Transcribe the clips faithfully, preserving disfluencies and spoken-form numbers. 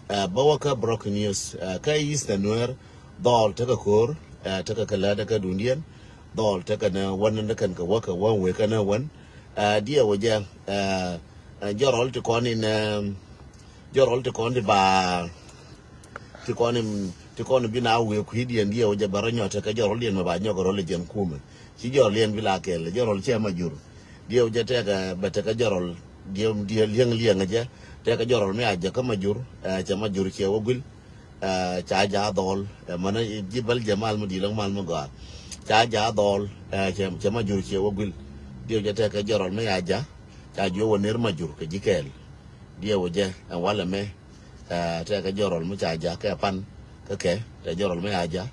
Ɛ, bä wä kä breaking news. Ɛ, kä Eastern Nuer, dhɔl tekɛ ko̱r, ɛ, tekɛ kɛ lätdɛ kä dundiɛn. Dhɔl tekɛ ni wän ni kɛn kɛ wä kɛ wä wee kɛ ni wän. Ɛ, diɛ wä jɛ, ɛ, ɛ, jɔrɔl ti kɔn in, ɛ, jɔrɔl ti kɔn ti ba, ti kɔn in, ti kɔn in bi na wee kui̱diɛn diɛ wä jɛ bɛ rɔ nyɔt tekɛ jɔrɔl diɛn mɛ ba nyɔk rɔl jɛn kumɛ. Ci jɔrɔl diɛn bi la kɛl, jɔrɔl cɛ ma jur. Diɛ wä jɛ tekɛ, bɛ tekɛ jɔrɔl, diɛ, diɛ liɛŋ liɛŋ jɛ. Tekɛ jɔrɔl mi a jɛ kä ma jur, ɛ, cɛ ma jur cɛ wä guil. Ɛ, ca ja dhɔl, ɛ, mänä ji̱ bäl jɛ mal mi di̱i̱l mal mi gɔaa. Ca ja dhɔl, ɛ, cɛ, cɛ ma jur cɛ wä guil. Diɛ wä jɛ tekɛ jɔrɔl mi a ja, ca juɛ wä ner ma jur kɛ ji̱ kɛɛl. Diɛ wä jɛ, ɛ, walɛ mɛ, ɛ, tekɛ jɔrɔl mi ca ja kɛ pan, kä kɛ, tɛ jɔrɔl mi a ja,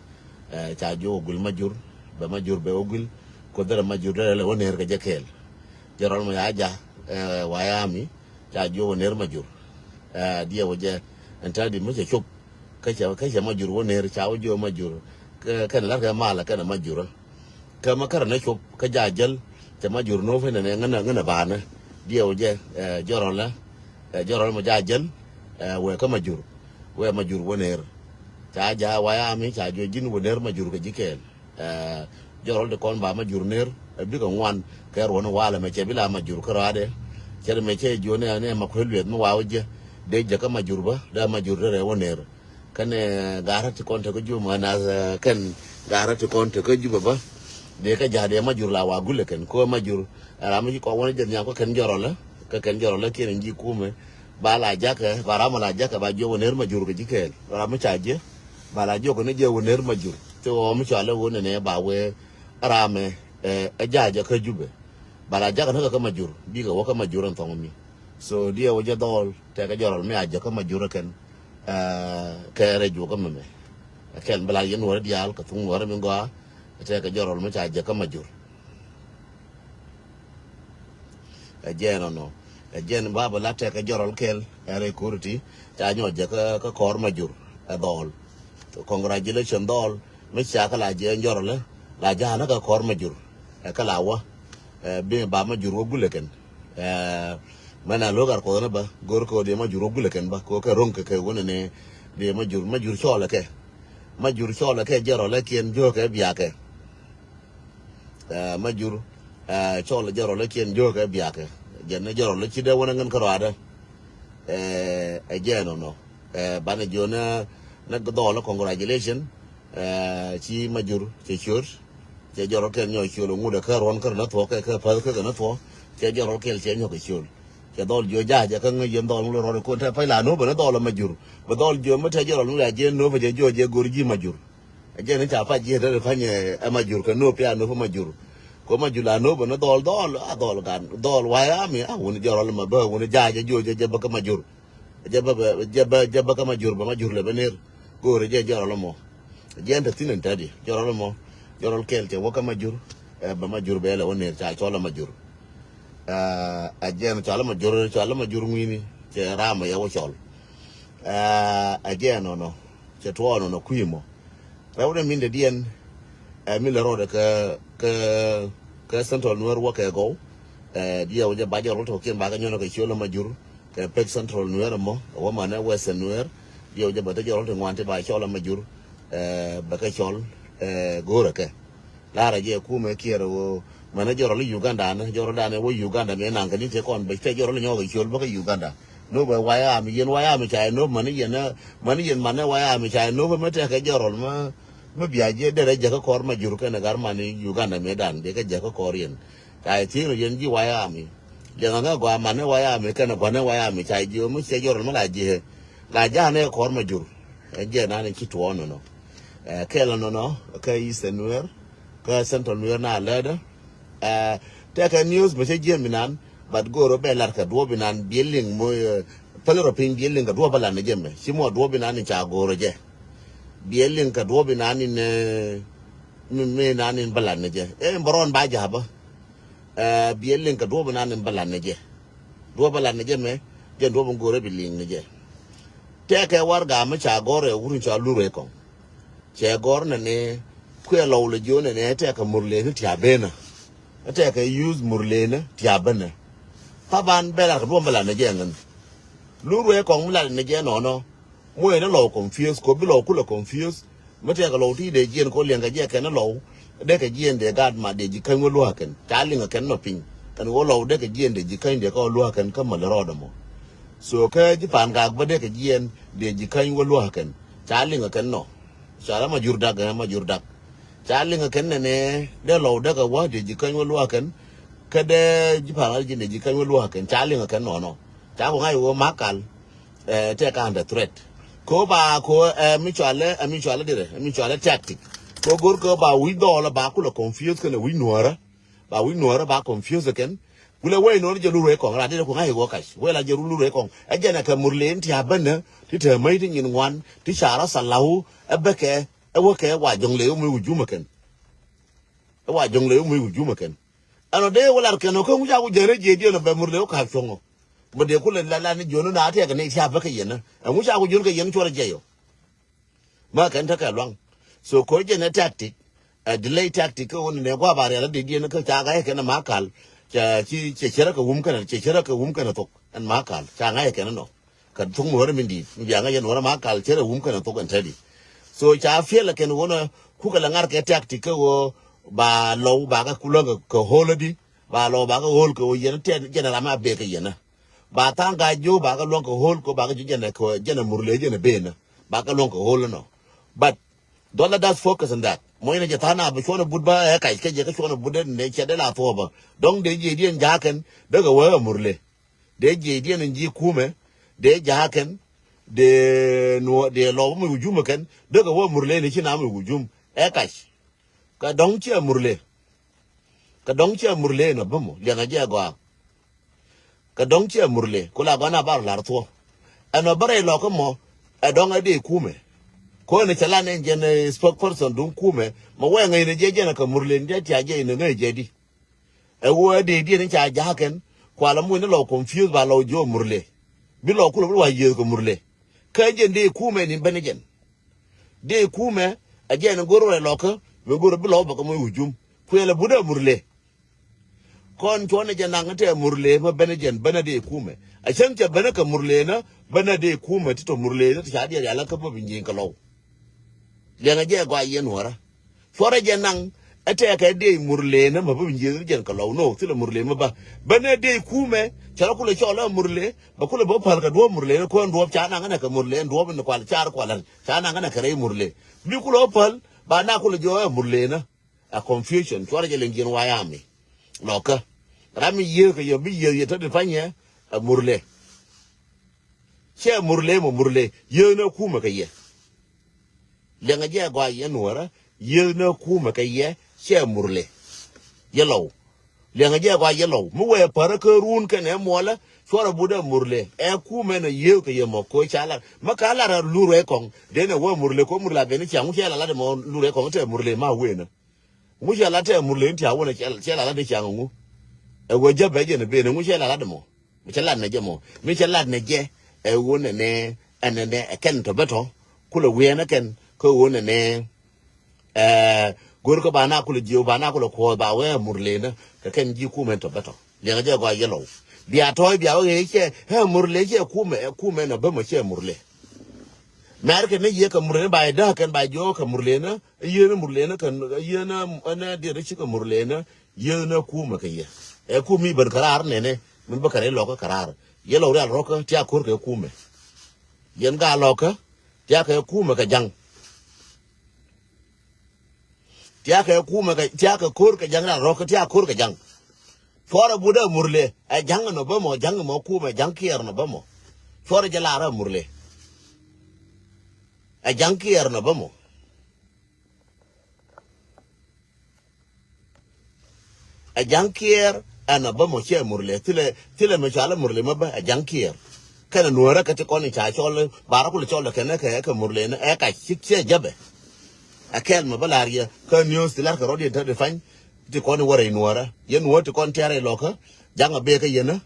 ɛ, ca juɛ wä guil ma jur, bɛ ma jur bɛ wä guil, kuoth derɛ ma jur derɛ lɛ wä ner kɛ jɛ kɛɛl. Jɔrɔl mi a ja, ɛ, wa ya mi, ca juɛ wä ner ma jur. Ɛ, diɛ wä jɛ, ɛn ta̱a̱ di mi cɛ cop, kä cɛ, kä cɛ ma jur wä ner, ca wä juɛ ma jur, kä, kɛn lar kɛ mal, kɛn ma jur. Kä ma kärɛ ni cop, kä ja jäl, cɛ ma jur no̱o̱p inɛ nɛ ŋänä, ŋänä banɛ. Diɛ wä jɛ, ɛ, jɔrɔl ɛ, ɛ, jɔrɔl mɔ ja jäl, ɛ, wee kä ma jur. Wee ma jur wä ner. Ca ja wa ya mi, ca juɛ ji̱n wä ner ma jur kɛ ji̱ kɛɛl. Ɛ, jɔrɔl ti kɔn ba ma jur ner, ɛ, bikɛ ŋuan, kɛ ruɔn walɛ mɛ cɛ bi la ma jur kä rɔadɛ. Cɛ ri mɛ cɛ juɛ nɛ, nɛ ma kuɛ lueth mi wa wä jɛ. Dee jɛ kä ma jur bä, dee ma jur derɛ wä ner. Kɛn, ɛ, ga̱rä ti kɔn te kä Jubɛ mɛ na, ɛ, kɛn ga̱rä ti kɔn te kä Jubɛ bä. Dee kä ja̱ dee ma jur la wa gulɛ kɛn. Ko ma jur, ɛ, ram mi ci kɔn wä ni jɛ nhiam kä kɛn jɔrɔlä. Kä kɛn jɔrɔlä kiɛn in ji̱ kumɛ. Ba la jakɛ, ba ram la jakɛ, ba jiɔ wä ner ma jur kɛ ji̱ kɛɛl. Ram mi ca jiɛ. Ba la jiɔ kɛ ni jiɛ wä ner ma jur. Ti wä mi cɔalɛ wä ni nɛ ba wee ram ɛ, ɛ, ɛ ja̱ jɛ kä Jubɛ. Ba la jakɛ ni kɛ kä ma jur. Bikɛ wä kä ma jur ɛn thɔŋ mi. So diɛ wä jɛ dhɔl, tekɛ jɔrɔl mi a jɛ kä ma jur ɛ kɛn. Ɛ, kɛ rɛ juɔkä mɛmɛ. Ɛ kɛn bɛ la yɛn nuɔrɛ diaal kɛ thuŋ nuɔrɛ mi gɔaa. Ɛ tɛkɛ jɔrɔl mi ca jɛ kä ma jur. Ɛ jɛn ɔnɔ. Ɛ jɛn ba bɛ la tɛkɛ jɔrɔl kɛl. Ɛ rɛ kuriti. Ca nyɔ jɛ kä, kä kɔr ma jur. Ɛ dhɔl. Congratulation dhɔl. Mi ca kä la jɛ jɔrɔl ɛ. La ja̱a̱n kä kɔr ma jur. Ɛ kä la wä. Ɛ bi ba ma jur wä gulɛ kɛn. Ɛ mɛn a lo̱k ar kuɔth ni bä go̱r kɛ wä dee ma jur wä gulɛ kɛn bä kɛ wä kɛ ro̱ŋ kɛ kɛ wä ni ni dee ma jur ma jur cɔɔlɛ kɛ. Ma jur cɔɔlɛ kɛ jɛ rɔlɛ kiɛn jiökɛ biakɛ. Ɛ ma jur ɛ cɔɔlɛ jɛ rɔlɛ kiɛn jiökɛ biakɛ. Jɛ ni jɛ rɔlɛ ci dee wä ni ŋän kä rɔadɛ. Ɛ ɛ jɛ nɔnɔ. Ɛ banɛ jiö ni ni dhɔɔlɛ congratulation. Ɛ ci ma jur cɛ ciöt. Cɛ jɔrɔ kɛn nyɔ ciöl ŋut ɛ kä ruɔn kä rɛ nä thuɔk kɛ kä päth kä kɛ nä thuɔk. Cɛ jɔrɔ kɛl cɛ nyɔ kɛ ciöl. Cɛ dhɔl jiö ja̱a̱ jɛ kä ŋäc yɛn dhɔl ŋut rɔɔd kɔn tɛ pay la nööbä ni dhɔl ma jur. Bä dhɔl jiö mi tɛ jɔrɔ ŋut a jɛ nööbä jɛ jiö jɛ go̱r ji̱ ma jur. Ɛ jɛ ni ca pac ji̱ tɛ pany ɛ ma jur kɛ nööb pia nööbä ma jur. Kɔ ma jur la nööbä ni dhɔl dhɔl a dhɔl gan dhɔl wayami a wuni jɔrɔ lɛ ma bä wuni ja̱a̱ jɛ jiö jɛ jɛ bä kä ma jur. Jɛ bä bä jɛ bä jɛ bä kä ma jur bä ma jur lɛ bä ner. Go̱o̱rɛ jɛ jɔrɔ lɛ mɔ. Jɛ ɛn te thi̱n ɛn te di jɔrɔ lɛ mɔ. Jɔrɔ lɛ kɛl cɛ wä kä ma jur. Ɛ bä ma jur bɛ lɛ wä ner ca cɔl lɛ ma jur. Ɛ ɛ jɛ ɛn cɔl lɛ ma jur cɔl lɛ ma jur ŋuini cɛ ram ma yɛ wä cɔl. Ɛ ɛ jɛ ɛn nɔnɔ cɛ tuɔɔ nɔnɔ kui̱ mɔ. Rɛwdɛ min dɛ diɛn ɛ min lɛ rɔɔdɛ kä kä kä Central Nuer wä kɛ gɔw. Ɛ diɛ wä jɛ ba jɛ rɔl tɔkiɛn ba kɛ nyɔnɔ kɛ ciöl ɛ ma jur kɛ pek Central Nuer ɛmɔ ɛ wä manɛ Western Nuer. Diɛ wä jɛ bɛ te jɛ rɔl ti ŋuan ti ba cɔl ɛ ma jur. Ɛ bɛ kɛ cɔl ɛ go̱o̱rɛ kɛ. Larɛ jɛ kumɛ kiɛrɛ wä manɛ jɛ rɔl Uganda ni jɛ rɔl danɛ wä Uganda mi naŋ kɛ ni te kɔn bɛ te jɛ rɔl nyɔk kɛ ciöl bä kɛ Uganda. Nööbä wayami yɛn wayami ca yɛ nööb mani yɛn mani yɛn manɛ wayami ca yɛ nööbä mi tɛkɛ jɔrɔl mi mi bia jiɛ derɛ jäkä kɔr ma jur kɛnɛ gar mani Uganda mi dan dee kɛ jäkä kɔr yɛn. Ca yɛ thi̱i̱ŋ rɔ yɛn ji̱ wayami. Liɛŋɛ ŋä gɔaa manɛ wayami kɛnɛ guanɛ wayami ca yɛ jiɛ mi cɛ jɔrɔl mi la jiɛ la ja̱a̱nɛ kɔr ma jur. Ɛn jiɛ nan ci tuɔɔn nɔnɔ. Ɛ kɛl nɔnɔ kä Eastern Nuer kä Central Nuer na lɛdä. Ɛ tɛkɛ news mɛ cɛ jiɛm inan but go̱o̱rä bɛ lat kɛ duɔ̱ɔ̱p inan biɛ liŋ mɔ. Päl rɔ piny biɛ liŋ kɛ duɔ̱ɔ̱p bä lat ni jɛ mɛ ci mɔ duɔ̱ɔ̱p inan in ca go̱o̱rä jɛ. Biɛ liŋ kɛ duɔ̱ɔ̱p inan in mi mi inan in bä lat ni jɛ ɛ in bä rɔn ba ja̱a̱ bä. Ɛ biɛ liŋ kɛ duɔ̱ɔ̱p inan in bä lat ni jɛ. Duɔ̱ɔ̱p bä lat ni jɛ mɛ jɛ duɔ̱ɔ̱p in go̱o̱rä bi liŋ ni jɛ. Tɛkɛ warɛga mi ca gɔ̱r ɛ wur in ca lur ɛ kɔŋ. Cɛ gɔr nɛ ni kuɛ lɔw lɛ jiö nɛ ni tɛkɛ murleni tiabenä. Tɛkɛ use murleni tiabenä. Taban bɛ lat kɛ duɔm bɛ lat ni jɛ ŋän. Lur wee kɔŋ mi lat ni jɛ nɔnɔ. Muɔc ni Lɔw confuse, kɔ bi Lɔw kulɛ confuse. Mi tɛkɛ Lɔw ti dee jiɛn kɔ liɛŋkɛ jiɛ kɛn ni Lɔw. Dee kɛ jiɛn dee gaat ma dee ji̱ käny wä lua̱a̱ kɛn. Ca liŋ kɛn nɔ piny. Kɛn wä Lɔw dee kɛ jiɛn dee ji̱ käny dee kä wä lua̱a̱ kɛn kä mal rɔɔdɛ mɔ. So kä ji̱ Pangak bä dee kɛ jiɛn dee ji̱ käny wä lua̱a̱ kɛn. Ca liŋ kɛn nɔ. Ca la ma jur dak, eh, ma jur dak. Ca liŋ kɛn nɛnɛ dee Lɔw dee kɛ wä dee ji̱ käny wä lua̱a̱ kɛn. Kä dee ji̱ Pangak jiɛn dee ji̱ käny wä lua̱a̱ kɛn. Ca liŋ kɛn nɔnɔ. Ca ku ŋa̱c wä Makal. Eh, tɛk under threat. Ko ba ko, eh, mi cualɛ, eh, mi cualɛ dirɛ, eh, mi cualɛ tactic. Ko gor ko ba wi̱c dhɔɔlä ba kulɛ confuse kɛn wi̱c nuɔrä. Ba wi̱c nuɔrä ba confuse kɛn. Kulɛ wei nuɔrä jɛ lurɛ kɔŋ, ra dirɛ ku ŋa̱c wä kac. Wei la jɛ lurɛ kɔŋ. Ɛ jɛn ɛ kɛ Murle in ti a bänä, ti te mäc ti nyin ŋuan, ti carä thalau, ɛ bäkɛ, ɛ wäkɛ wa jɔŋ le wä mi wujum kɛn. Ɛ wa jɔŋ le wä mi wujum kɛn. Ɛnɔ dee wä lar kɛn ɔ kä ŋuca ku jɛn rɛ jiɛ diɛn ɔ bɛ Murle wä ka̱p cuɔ̱ŋ ɔ. Mɛ dee kulɛ la la ni jiɔn na tɛk ni tia bä kɛ yɛn ɛ. Ɛ ŋuca ku jiɔn kɛ yɛn cuɔr jɛ yɔ. Ma kɛn tekɛ luaŋ. So ko jɛn ɛ tactic, ɛ delay tactic kä wä ni nɛ gua̱a̱ ba rial a dee diɛn kä ca ga̱y kɛn ɛ Makal. Cɛ ci cɛ cɛrɛ kɛ wum kɛn ɛ, cɛ cɛrɛ kɛ wum kɛn ɛ thok ɛn Makal ca ŋa̱y kɛn ɛ nɔ. Kɛ thok mi wärä min di̱i̱t mi bia ŋa̱c ɛn wärä Makal cɛrɛ wum kɛn ɛ thok ɛn tɛdi. So ca fiɛl ɛ kɛn wä nɛ kukɛ la ŋa̱r kɛ tactic kä wä ba Lɔw ba kɛ kulä kɛ hold di. Ba Lɔw ba kɛ hold kɛ wä yɛn tɛn jɛn ram a bek kɛ yɛn. Ba tha̱a̱ŋ ga̱a̱c jiö ba kɛ luäŋ kɛ hold kɛ ba kɛ jiö jɛn kɛ jɛn Murle jɛn ben. Ba kɛ luäŋ kɛ hold nɔ. But don't let us focus on that. Mɔc ni jɛ tha̱a̱ŋ na bi cuɔn but ba ɛ kac kɛ jɛ kɛ cuɔn but dee ni cɛ dee la thuɔɔbä. Dɔ̱ŋ dee jiɛ diɛn ja̱a̱kɛn dee kɛ wee Murle. Dee jiɛcdiɛn in ji̱ kumɛ dee ja̱a̱kɛn dee nuɔ dee Lɔw mi wujum kɛn dee kɛ wä Murle ni ci na mi wujum. Ɛ kac kɛ dɔ̱ŋ ciɛ Murle. Kɛ dɔ̱ŋ ciɛ Murle nɔ bä mɔ liɛŋɛ jɛ gɔaa. Kɛ dɔ̱ŋ ciɛ Murle ku la gɔna bar lar thuɔ. Ɛnɔ bä rɛy Lɔkä mɔ ɛ dɔ̱ŋ ɛ dee kumɛ. Kɔn cɛ lan ɛn jɛn spokesperson duŋ kumɛ mɔ wɛ ŋäcnɛ jɛ jɛn kɛ Murle ni jɛ tia jɛ in ŋäc jɛ di. Ɛ wä ɛ dee diɛn ca ja̱a̱kɛn kualä muc ni Lɔw confuse ba Lɔw jiö Murle. Bi Lɔw kulɛ bi wa yiëëth kɛ Murle. Kä jɛn dee kumɛ ni ben jɛn. Dee kumɛ ɛ jɛn go̱r wɛ Lɔkä mi go̱r bi Lɔw bä kɛ muc wujum. Kuɛlɛ but ɛ Murle. Kɔn cuɔn ɛ jɛ naŋ tɛ Murle mi ben jɛn ben ɛ dee kumɛ. Ɛ cäŋ cɛ ben kɛ Murle nä ben ɛ dee kumɛ ti tɔ Murle nä ti ca diɛl yalä kä bä bi nyieny kɛ Lɔw. Liɛŋɛ jɛ gɔaa yɛn wärä. Cuɔrɛ jɛ naŋ ɛ tɛkɛ dee Murle nä mɛ bä bi nyieth ni jɛn kɛ Lɔw no thilɛ Murle mɛ bä. Bä nɛ dee kumɛ cɛ rɔ kulɛ cɔl ɛ Murle bä kulɛ bä päl kɛ duɔ̱ɔ̱p Murle nä kuɛn duɔ̱ɔ̱p ca naŋ nɛ kɛ Murle duɔ̱ɔ̱p ni kual car kual ca naŋ nɛ kɛ rɛy Murle. Bi kulɛ bä päl ba na kulɛ jɔɔ ɛ Murle nä. A confusion cuɔrɛ jɛ liŋ jiɛn wayami. Lɔkä ram mi yiëë kɛ yɛ bi yiëë yɛ te di panyɛ ɛ Murle. Cɛ Murle mɔ Murle yiëë nä kumɛ kɛ yɛ. Liɛŋɛ jɛ gɔaa yɛ nuɔrä yiëë nä kumɛ kɛ yɛ cɛ Murle. Yɛ Lɔw. Liɛŋɛ jɛ gɔaa yɛ Lɔw mi wee pärä kä run kɛnɛ muɔlä cuɔrɛ but ɛ Murle ɛ kumɛ nɔ yiëë kɛ yɛ mɔ ko ca lar. Mä ka lar lurɛ kɔŋ denɛ wee Murle ko Murle a ben ciaŋ ŋu cɛ la lat mɔ lurɛ kɔŋ tɛ Murle ma wee nä. Ŋu cɛ lat tɛ Murle in ti a wunɛ cɛ la lat di ciaŋ ŋu. Ɛ wee jɛ bɛ jɛ ni ben ŋu cɛ la lat mɔ. Mi cɛ lat nɛ jɛ mɔ mi cɛ lat nɛ jɛ. Ɛ wunɛ nɛ ɛnɛ nɛ ɛ kɛn tɔ bɛ tɔ kulɛ wiɛnɛ kɛn kä wunɛ nɛ. Ɛ go̱r kä ba na kulɛ jiö ba na kulɛ kuɔth ba wee Murle nä kɛ kɛn ji̱ kumɛ tɔ bɛ tɔ. Liɛŋɛ jɛ gɔaa yɛ Lɔw bia tɔ̱ɔ̱c bia wee cɛ ɛ Murle cɛ kumɛ ɛ kumɛ nɔ bä mɔ cɛ Murle. Mɛr kɛ ni yie kɛ Murle ni ba yɛ däk kɛn ba jiö kɛ Murle nä. Yieen Murle nä kɛ yieen nä diet cikɛ Murle nä yieen nä kumɛ kɛ yɛ. Ɛ kum mi ben kɛ raar nɛnɛ min bä kɛ rɛy Lɔkä kɛ raar. Yɛ Lɔw rial rɔkä tia ko̱r kɛ kumɛ. Yɛn gaa Lɔkä tia kɛ kumɛ kɛ jaŋ. Tia kɛ kumɛ kɛ tia kɛ ko̱r kɛ jaŋ rial rɔkä tia ko̱r kɛ jaŋ. Cuɔrɛ but ɛ Murle ɛ jaŋ nɔ bä mɔ jaŋ mɔ kumɛ jaŋ kiɛɛr nɔ bä mɔ. Cuɔrɛ jɛ lar ɛ Murle ɛ jaŋ kiɛɛr nɔ bä mɔ. Ɛ jaŋ kiɛɛr ɛn ɛ bä mɔ cɛ Murle thilɛ thilɛ mɛ cɔalɛ Murle mɛ bä ɛ jaŋ kiɛɛr. Kɛnɛ nuɔrä kä ti kɔn in ca cɔl barä kulɛ cɔl kɛnɛ kɛ kɛ Murle ni ɛ ka cik cɛ jabɛ. Ɛ kɛl mɛ bä lar yɛ kä news ti lar kɛ rɔdiɛn te di pany ti kɔn in wä rɛy nuɔrä yɛ nuɔrä ti kɔn tiarɛ lɔkä jaŋ ɛ bee kä yɛn ɛ.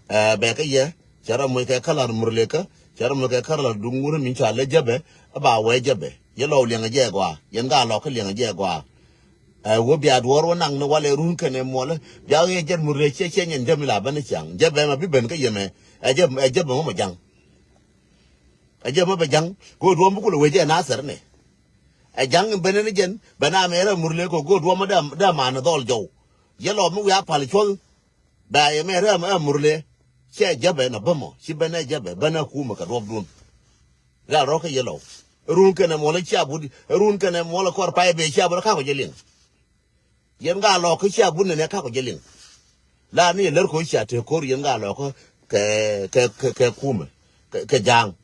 Ɛ bɛ kä yɛ cɛ rɔ moc kɛ kä lar Murle kä cɛ rɔ moc kɛ kä lar duŋ wurä min ca lɛ jɛbɛ. Ɛ ba wɛ jɛbɛ yɛ Lɔw liɛŋɛ jɛ gɔaa yɛn gaa Lɔkä liɛŋɛ jɛ gɔaa. Ɛ wä bia duɔr wä naŋ ni walɛ run kɛnɛ muɔlä bia wä yɛ jɛt Murle ciɛ ciɛ nyɛn jɛm ila bä ni ciaŋ jɛbɛ ma bi ben kä yɛmɛ. Ɛ jɛbɛ mɔ mɔ jaŋ. Ɛ jɛ mɛ bɛ ja̱ŋ go̱o̱r duɔ̱m bi kulɛ wee jɛ Nathɛr ni. Ɛ ja̱ŋ in ben ni jɛn bɛ na mɛ rɛ Murle kɛ go̱o̱r duɔ̱m dee man dhɔl jɔw. Yɛ lɔ mi wiaa pal cuɔth. Bɛ yɛ mɛ rɛ mɛ Murle. Cɛ jɛbɛ nɔ bämɔ ci ben ɛ jɛbɛ ben ɛ kumɛ kɛ duɔ̱p dun. Ral rɔ kä yɛ lɔw. Run kɛnɛ muɔlɛ cia but run kɛnɛ muɔlɛ kɔr pay bee cia but ɛ kakɔ jɛ liŋ. Yɛn gaa lɔɔkä cia bun nɛnɛ kakɔ jɛ liŋ. La ni yɛ lär kɔ cia te ko̱r yɛn gaa lɔɔkä kɛ kɛ kɛ kɛ kumɛ kɛ kɛ ja̱a̱ŋ.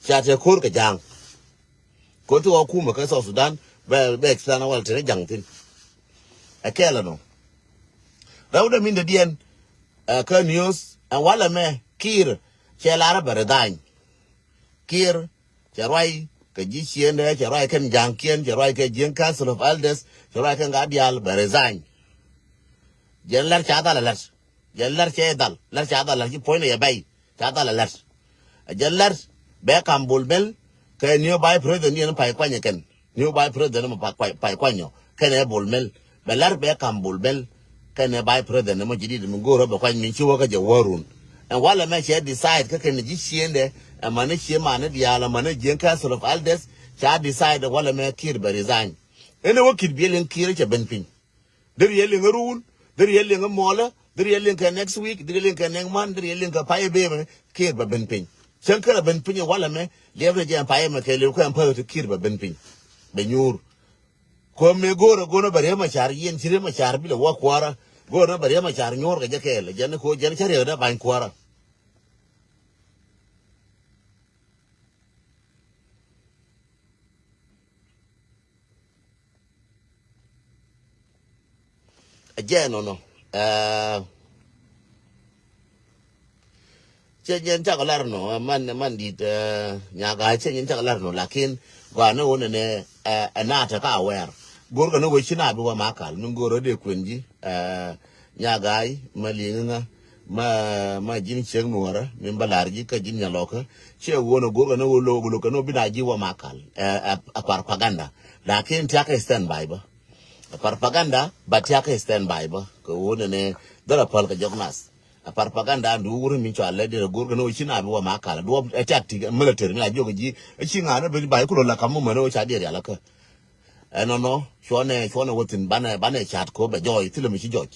Cia te ko̱r kɛ ja̱a̱ŋ. Ko̱r ti wä kumɛ kɛ South Sudan bɛ bɛ explain wal te ni ja̱ŋ thin. Ɛ kɛɛl ɛnɔ. Rɛw dɛ min dɛ diɛn. Ɛ kä news ɛn walɛ mɛ Kiir cɛ lar bɛ resign. Kiir cɛ ruac kɛ ji̱ ciendɛ cɛ ruac kɛn ja̱a̱ŋkiɛn cɛ ruac kɛ ji̱ council of elders cɛ ruac kɛn ka diaal bɛ resign. Jɛn lɛr ca dhal alɛt. Jɛn lɛr cɛ dhal lɛr ca dhal alɛt ci puɔ̱nydɛ yɛ bɛy ca dhal alɛt. Jɛn lɛr bɛ kam Bol Mel kɛ new vice president yɛn pay kuany kɛn. New vice president mɔ pay kuany kɛn ɛ Bol Mel. Bɛ lɛr bɛ kam Bol Mel kɛn ɛ vice president mɔ jidid mi go̱o̱r bɛ kuany mi ci wä kä jɛ wä run. Ɛn walɛ mɛ cɛ decide kä kɛn ji̱ ciendɛ ɛmɛn ni cie man ni diaal ɛmɛn ni ji̱ council of elders ca decide walɛ mɛ Kiir bɛ resign. Ɛn ɛ wä Kiir biɛ liŋ Kiir cɛ ben piny. Deri yɛ liŋ ɛ ruun deri yɛ liŋ ɛ muɔlä deri yɛ liŋ kɛ next week deri yɛ liŋ kɛ next month deri yɛ liŋ kɛ pay ɛ bee mɛ Kiir bɛ ben piny. Cäŋ kärɛ ben piny ɛ walɛ mɛ liɛp ni jɛ ɛn pay ɛ mɛ kɛ liw kɛ ɛn päth ti Kiir bɛ ben piny. Bɛ nyuur. Kuäm mëë go̱o̱rä go̱o̱rä bɛ riäm a ca̱r yien ci riäm a ca̱r bilɛ wä kuäärä. Go̱o̱rä bɛ riäm a ca̱r nyuɔ̱ɔ̱r kɛ jɛ kɛɛl jɛn ko̱ jɛn cä riäk dee ba̱ny kuäärä. A jɛ nɔnɔ. Cɛ nyɛn cakɔ lar nɔ man man dit nyaga cɛ nyɛn cakɔ lar nɔ lakin gɔanɛ wä nɛnɛ. Ɛ na tɛ ka wɛr go̱r kɛ ni wä ci na bi wä ma kal min go̱r rɔ dee kuɛn ji̱. Nyaga ma liŋ ŋa ma ma ji̱n ciek nuɔrä min ba lar ji̱ kä ji̱n nyalɔkä. Cɛ wä nɔ go̱r kɛ ni wä lo̱k lo̱k kɛ ni wä bi na ji̱ wä ma kal. Ɛ ɛ ɛ parpaganda lakin tiak kɛ stand by bä. Ɛ parpaganda ba tiak kɛ stand by bä kɛ wä nɛnɛ dhɔr a pal kɛ jɔk nath. A parpaganda an duuk wurä min cɔal lɛ dirɛ go̱r kɛ ni wä ci na bi wä ma kal duɔp ɛ tactic ɛ military mi la jiök ji̱. Ɛ ci ŋa̱n ɛ ben ba i̱ kulɔ la kam mumɛ ni wä ca diɛ rial kä. Ɛnɔnɔ cuɔnɛ cuɔnɛ wä thin banɛ banɛ cat kɔ bɛ jɔɔc thilɛ mi ci jɔc.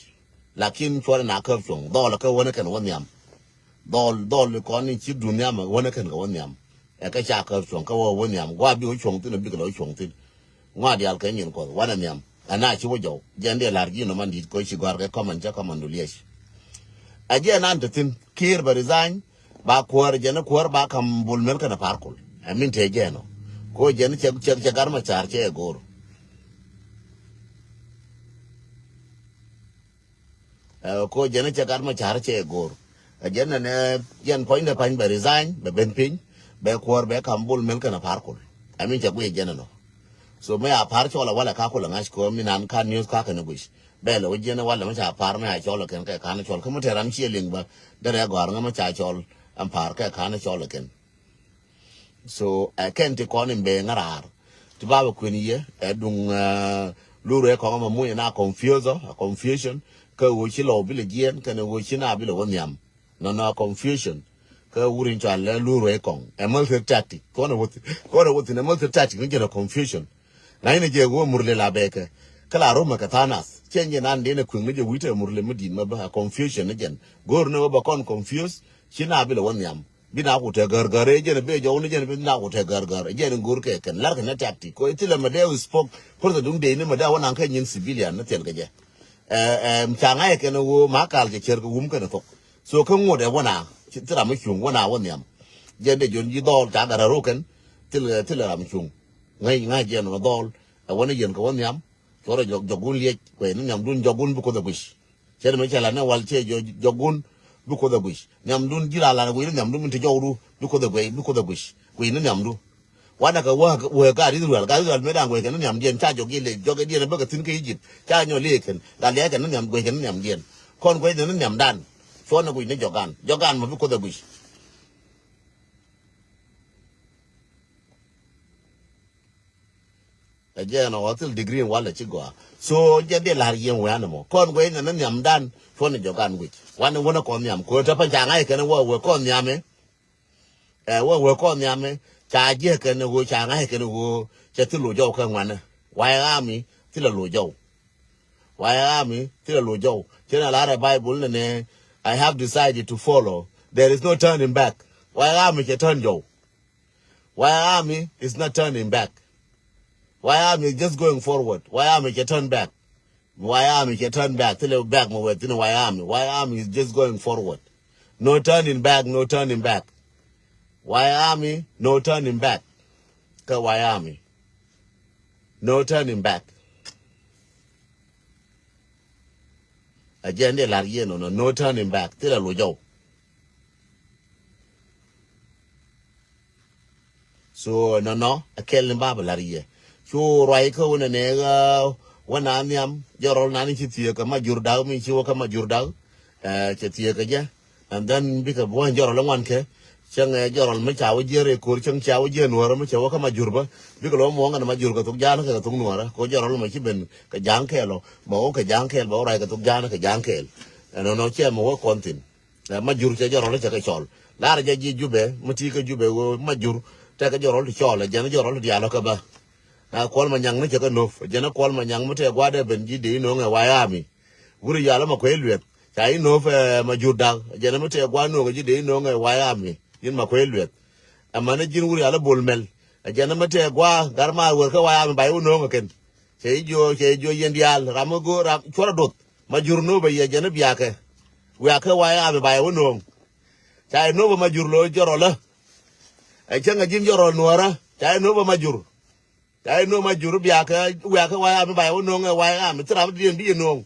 Lakin cuɔnɛ na käp cuɔ̱ŋ dhɔl kä wänɛ kɛn wä nhiam. Dhɔl dhɔl kɔn ni ci duun nhiam wänɛ kɛn kɛ wä nhiam. Ɛ kä ca käp cuɔ̱ŋ kä wä wä nhiam gua̱a̱ bi wä cuɔ̱ŋ thin ɛ bikɛ lɔ wä cuɔ̱ŋ thin. Ŋuak diaal kɛ nyin kuɔth wanɛ nhiam. Ɛn a ci wä jɔw jɛn diɛ la̱r ji̱ nɔmɔ di̱t koc ci gɔ̱a̱r kɛ kɔmɛn cä kɔmɛn du liec. Ɛ jiɛ nan te thi̱n Kiir bɛ resign ba kuäär jɛn kuäär ba ka̱m Bol Mel kɛnɛ Par Kuol. Ɛ min te jɛn ɔ ko jɛn cɛ cɛ cɛ gar ma ca̱r cɛ ɛ go̱o̱r. Ɛ ko jɛn cɛ gat ma ca̱r cɛ go̱o̱r. Ɛ jɛn nɛ nɛ jɛn puɔ̱nydɛ pa̱ny bɛ resign bɛ ben piny bɛ kuäär bɛ ka̱m Bol Mel kɛnɛ Par Kuol. Ɛ min cɛ guic jɛn ɛnɔ. So mɛ a Par Kuol ɛ walɛ ka kulɛ ŋa̱c kɛ mi nan ka news ka kɛn guic. Bɛ lɛ wä jiɛn ɛ walɛ mɛ ca Par mɛ a cɔl ɛ kɛn kɛ ka̱n cɔl kä mɛ tɛ ram ciɛ liŋ bä derɛ gɔ̱a̱r ŋä mɛ ca cɔl ɛn Par kɛ ka̱n cɔl ɛ kɛn. So ɛ kɛn ti kɔn in bee ŋäraar ti ba bɛ kuën yɛ ɛ duŋ. Lurɛ kɔŋ mɛ muny na confuse a confusion kä ɣöö ci lɔw bi lɛ jiɛn kɛn ɣöö ci na bi lɛ wä nhiam. Nɔnɔ confusion kä wur in cɔal lɛ lurɛ kɔŋ ɛ military tactic kɔn ɛ wä thin kɔn ɛ wä thin ɛ military tactic ni jɛn ɛ confusion. Na in ɛ jɛ ɣöö Murle la bɛɛkɛ kä la romɛ kɛ tha̱a̱ŋ nath cɛ nyɛ nan den ɛ kueŋ ni jɛ wi̱i̱ tɛ Murle mi di̱i̱t mɛ bä ɛ confusion ni jɛn go̱o̱r ni wä bɛ kɔn confuse ci na bi lɛ wä nhiam. Bi na ku te gär gär ɛ jɛn be jɔw ni jɛn bi na ku te gär gär ɛ jɛn go̱r kɛ kɛn lar kɛ ni tactic ko ithilɛ mɛ dee spok. Por the duŋ dee ni mɛ dee wä naŋ kɛ nyin civilian ni thil kɛ jɛ. Ɛ ɛ ca ŋa̱c kɛn wo ma kal kɛ cɛr kɛ wum kɛn thok. So kä ŋot ɛ wä na thil ram cuŋ wä na wä nhiam. Jɛn dee jɔn ji̱ dhɔl ca gär ro kɛn thil thil ram cuŋ. Ŋa̱c ŋa̱c jɛn wä dhɔl ɛ wä ni yɛn kɛ wä nhiam. Cuɔrɛ jɔk jɔk wun liec kuɛ ni nhiam dun jɔk wun bi kuoth ɛ guic. Cɛ ni mɛ cɛ la ni wal cɛ jɔ jɔk wun bi kuoth ɛ guic. Nhiamdun ji̱ la la guic ni nhiamdun min ti jɔwdu bi kuoth ɛ guic bi kuoth ɛ guic guic ni nhiamdu. Wanɛ kɛ wä wä ka Israel ka Israel mɛ da̱a̱n guic kɛ ni nhiamdiɛn ca jɔk i̱ lɛ jɔk i̱ diɛn bä kɛ thi̱n kä Egypt ca nyɔ lɛ kɛn la lɛ kɛ ni nhiam guic kɛ ni nhiamdiɛn. Kɔn guic ni nhiamdan. Cuɔn ni guic ni jɔkan jɔkan mɔ bi kuoth ɛ guic. Ɛ jɛn ɔ thil degree in walɛ ci gɔaa. So jɛ dee la̱r yɛn wee an ɛmɔ kɔn guɛ in nɛ ni nhiamdan cuɔn in jɔk an wi̱c wan in wänä kɔn nhiam ko̱n te pɛn ca ŋa̱c kɛn in wä wee kɔn nhiam in. Ɛ wä wä kɔn nhiam mi ca jiɛ kɛn ni ɣöö ca ŋa̱c kɛn ni ɣöö cɛ thil lo̱c jɔw kɛ ŋuanɛ. Wayɛ ɣa̱a̱mi thilɛ lo̱c jɔw. Wayɛ ɣa̱a̱mi thilɛ lo̱c jɔw. Cɛ na lar ɛ Bible ni nɛ, I have decided to follow. There is no turning back. Wayɛ ɣa̱a̱mi cɛ turn jɔw. Wayɛ ɣa̱a̱mi is not turning back. Wayɛ ɣa̱a̱mi is just going forward. Wayɛ ɣa̱a̱mi cɛ turn back. Wayɛ ɣa̱a̱mi cɛ turn back. Thilɛ back mɛ wɛ thin Wayɛ ɣa̱a̱mi. Wayɛ ɣa̱a̱mi is just going forward. No turning back, no turning back. Wayɛ ɣa̱a̱mi, no turning back. Kä Wayɛ ɣa̱a̱mi, no turning back. A jɛn di lar yɛ nɔ nɔ, no turning back. Thilɛ lo̱c jɔw. So nɔ nɔ a kɛl ni ba bɛ lar yɛ. Cu ruac kä wunɛ nɛ ɣä wä na nhiam jɔrɔl na ni ci thiee kä Majur Dak mi ci wä kä Majur Dak. Ɛ cɛ thiee kä jɛ. And then bikɛ buɔ̱ny jɔrɔl ŋuan kɛ. Cäŋ ɛ jɔrɔl mi ca wä jiɛ rɛy ko̱r cäŋ ca wä jiɛ nuɔ̱ɔ̱rä mi cɛ wä kä Majur bä. Bikɛ lɔ muɔ̱ɔ̱ŋ kɛ ni Majur kɛ thok ja̱a̱n kɛ thok nuɔ̱ɔ̱rä. Ko jɔrɔl mi ci ben kɛ ja̱a̱ŋ kɛɛl ɔ. Bɛ wä kɛ ja̱a̱ŋ kɛɛl bɛ wä ruac kɛ thok ja̱a̱n kɛ ja̱a̱ŋ kɛɛl. Ɛnɔnɔ cɛ mi wä kɔn thin. Ɛ Majur cɛ jɔrɔl cɛ kɛ cɔl. Lar jɛ ji̱ Jubɛ mi ti kä Jubɛ wä Majur. Tɛ kɛ jɔrɔl ti cɔl ɛ jɛn jɔrɔl ti diaal ɔ kɛ bä. Ɛ Kuɔl Manyaŋ ni cɛ kɛ nop ɛ jɛn Kuɔl Manyaŋ mi tɛ gua̱dɛ ben ji̱ dee ino̱o̱ŋ ɛ Wayɛ ɣa̱a̱mi. Wur yalä ma kuec lueth ca inööp ɛ Majur Dak jɛn mi tëë gua̱n nööŋ ji̱ dee inööŋ ɛ Wayɛ ɣa̱a̱mi. Yin ma kuec lueth. Ɛmɛn ji̱n wur yalä Bol Mɛl ɛ jɛn mi tëë gua̱ gar ma wër kä Wayɛ ɣa̱a̱mi ba iwä nööŋ ɛ kɛn. Cɛ i̱ jiö cɛ i̱ jiö yɛn diaal ram mi go̱o̱r ram cuɔr adot. Majur nööp ɛ yɛ jɛn biakɛ wiakä Wayɛ ɣa̱a̱mi ba iwä nööŋ. Ca inööp ɛ Majur lo̱ jɔrɔlä. Ɛ cäŋ ɛ ji̱n jɔrɔl nuɔ̱ɔ̱rä ca inööp ɛ Majur. Ca inööp Majur biakɛ wiakä Wayɛ ɣa̱a̱mi ba iwä nööŋ ɛ Wayɛ ɣa̱a̱mi thi ram diɛn bi yɛ nööŋ.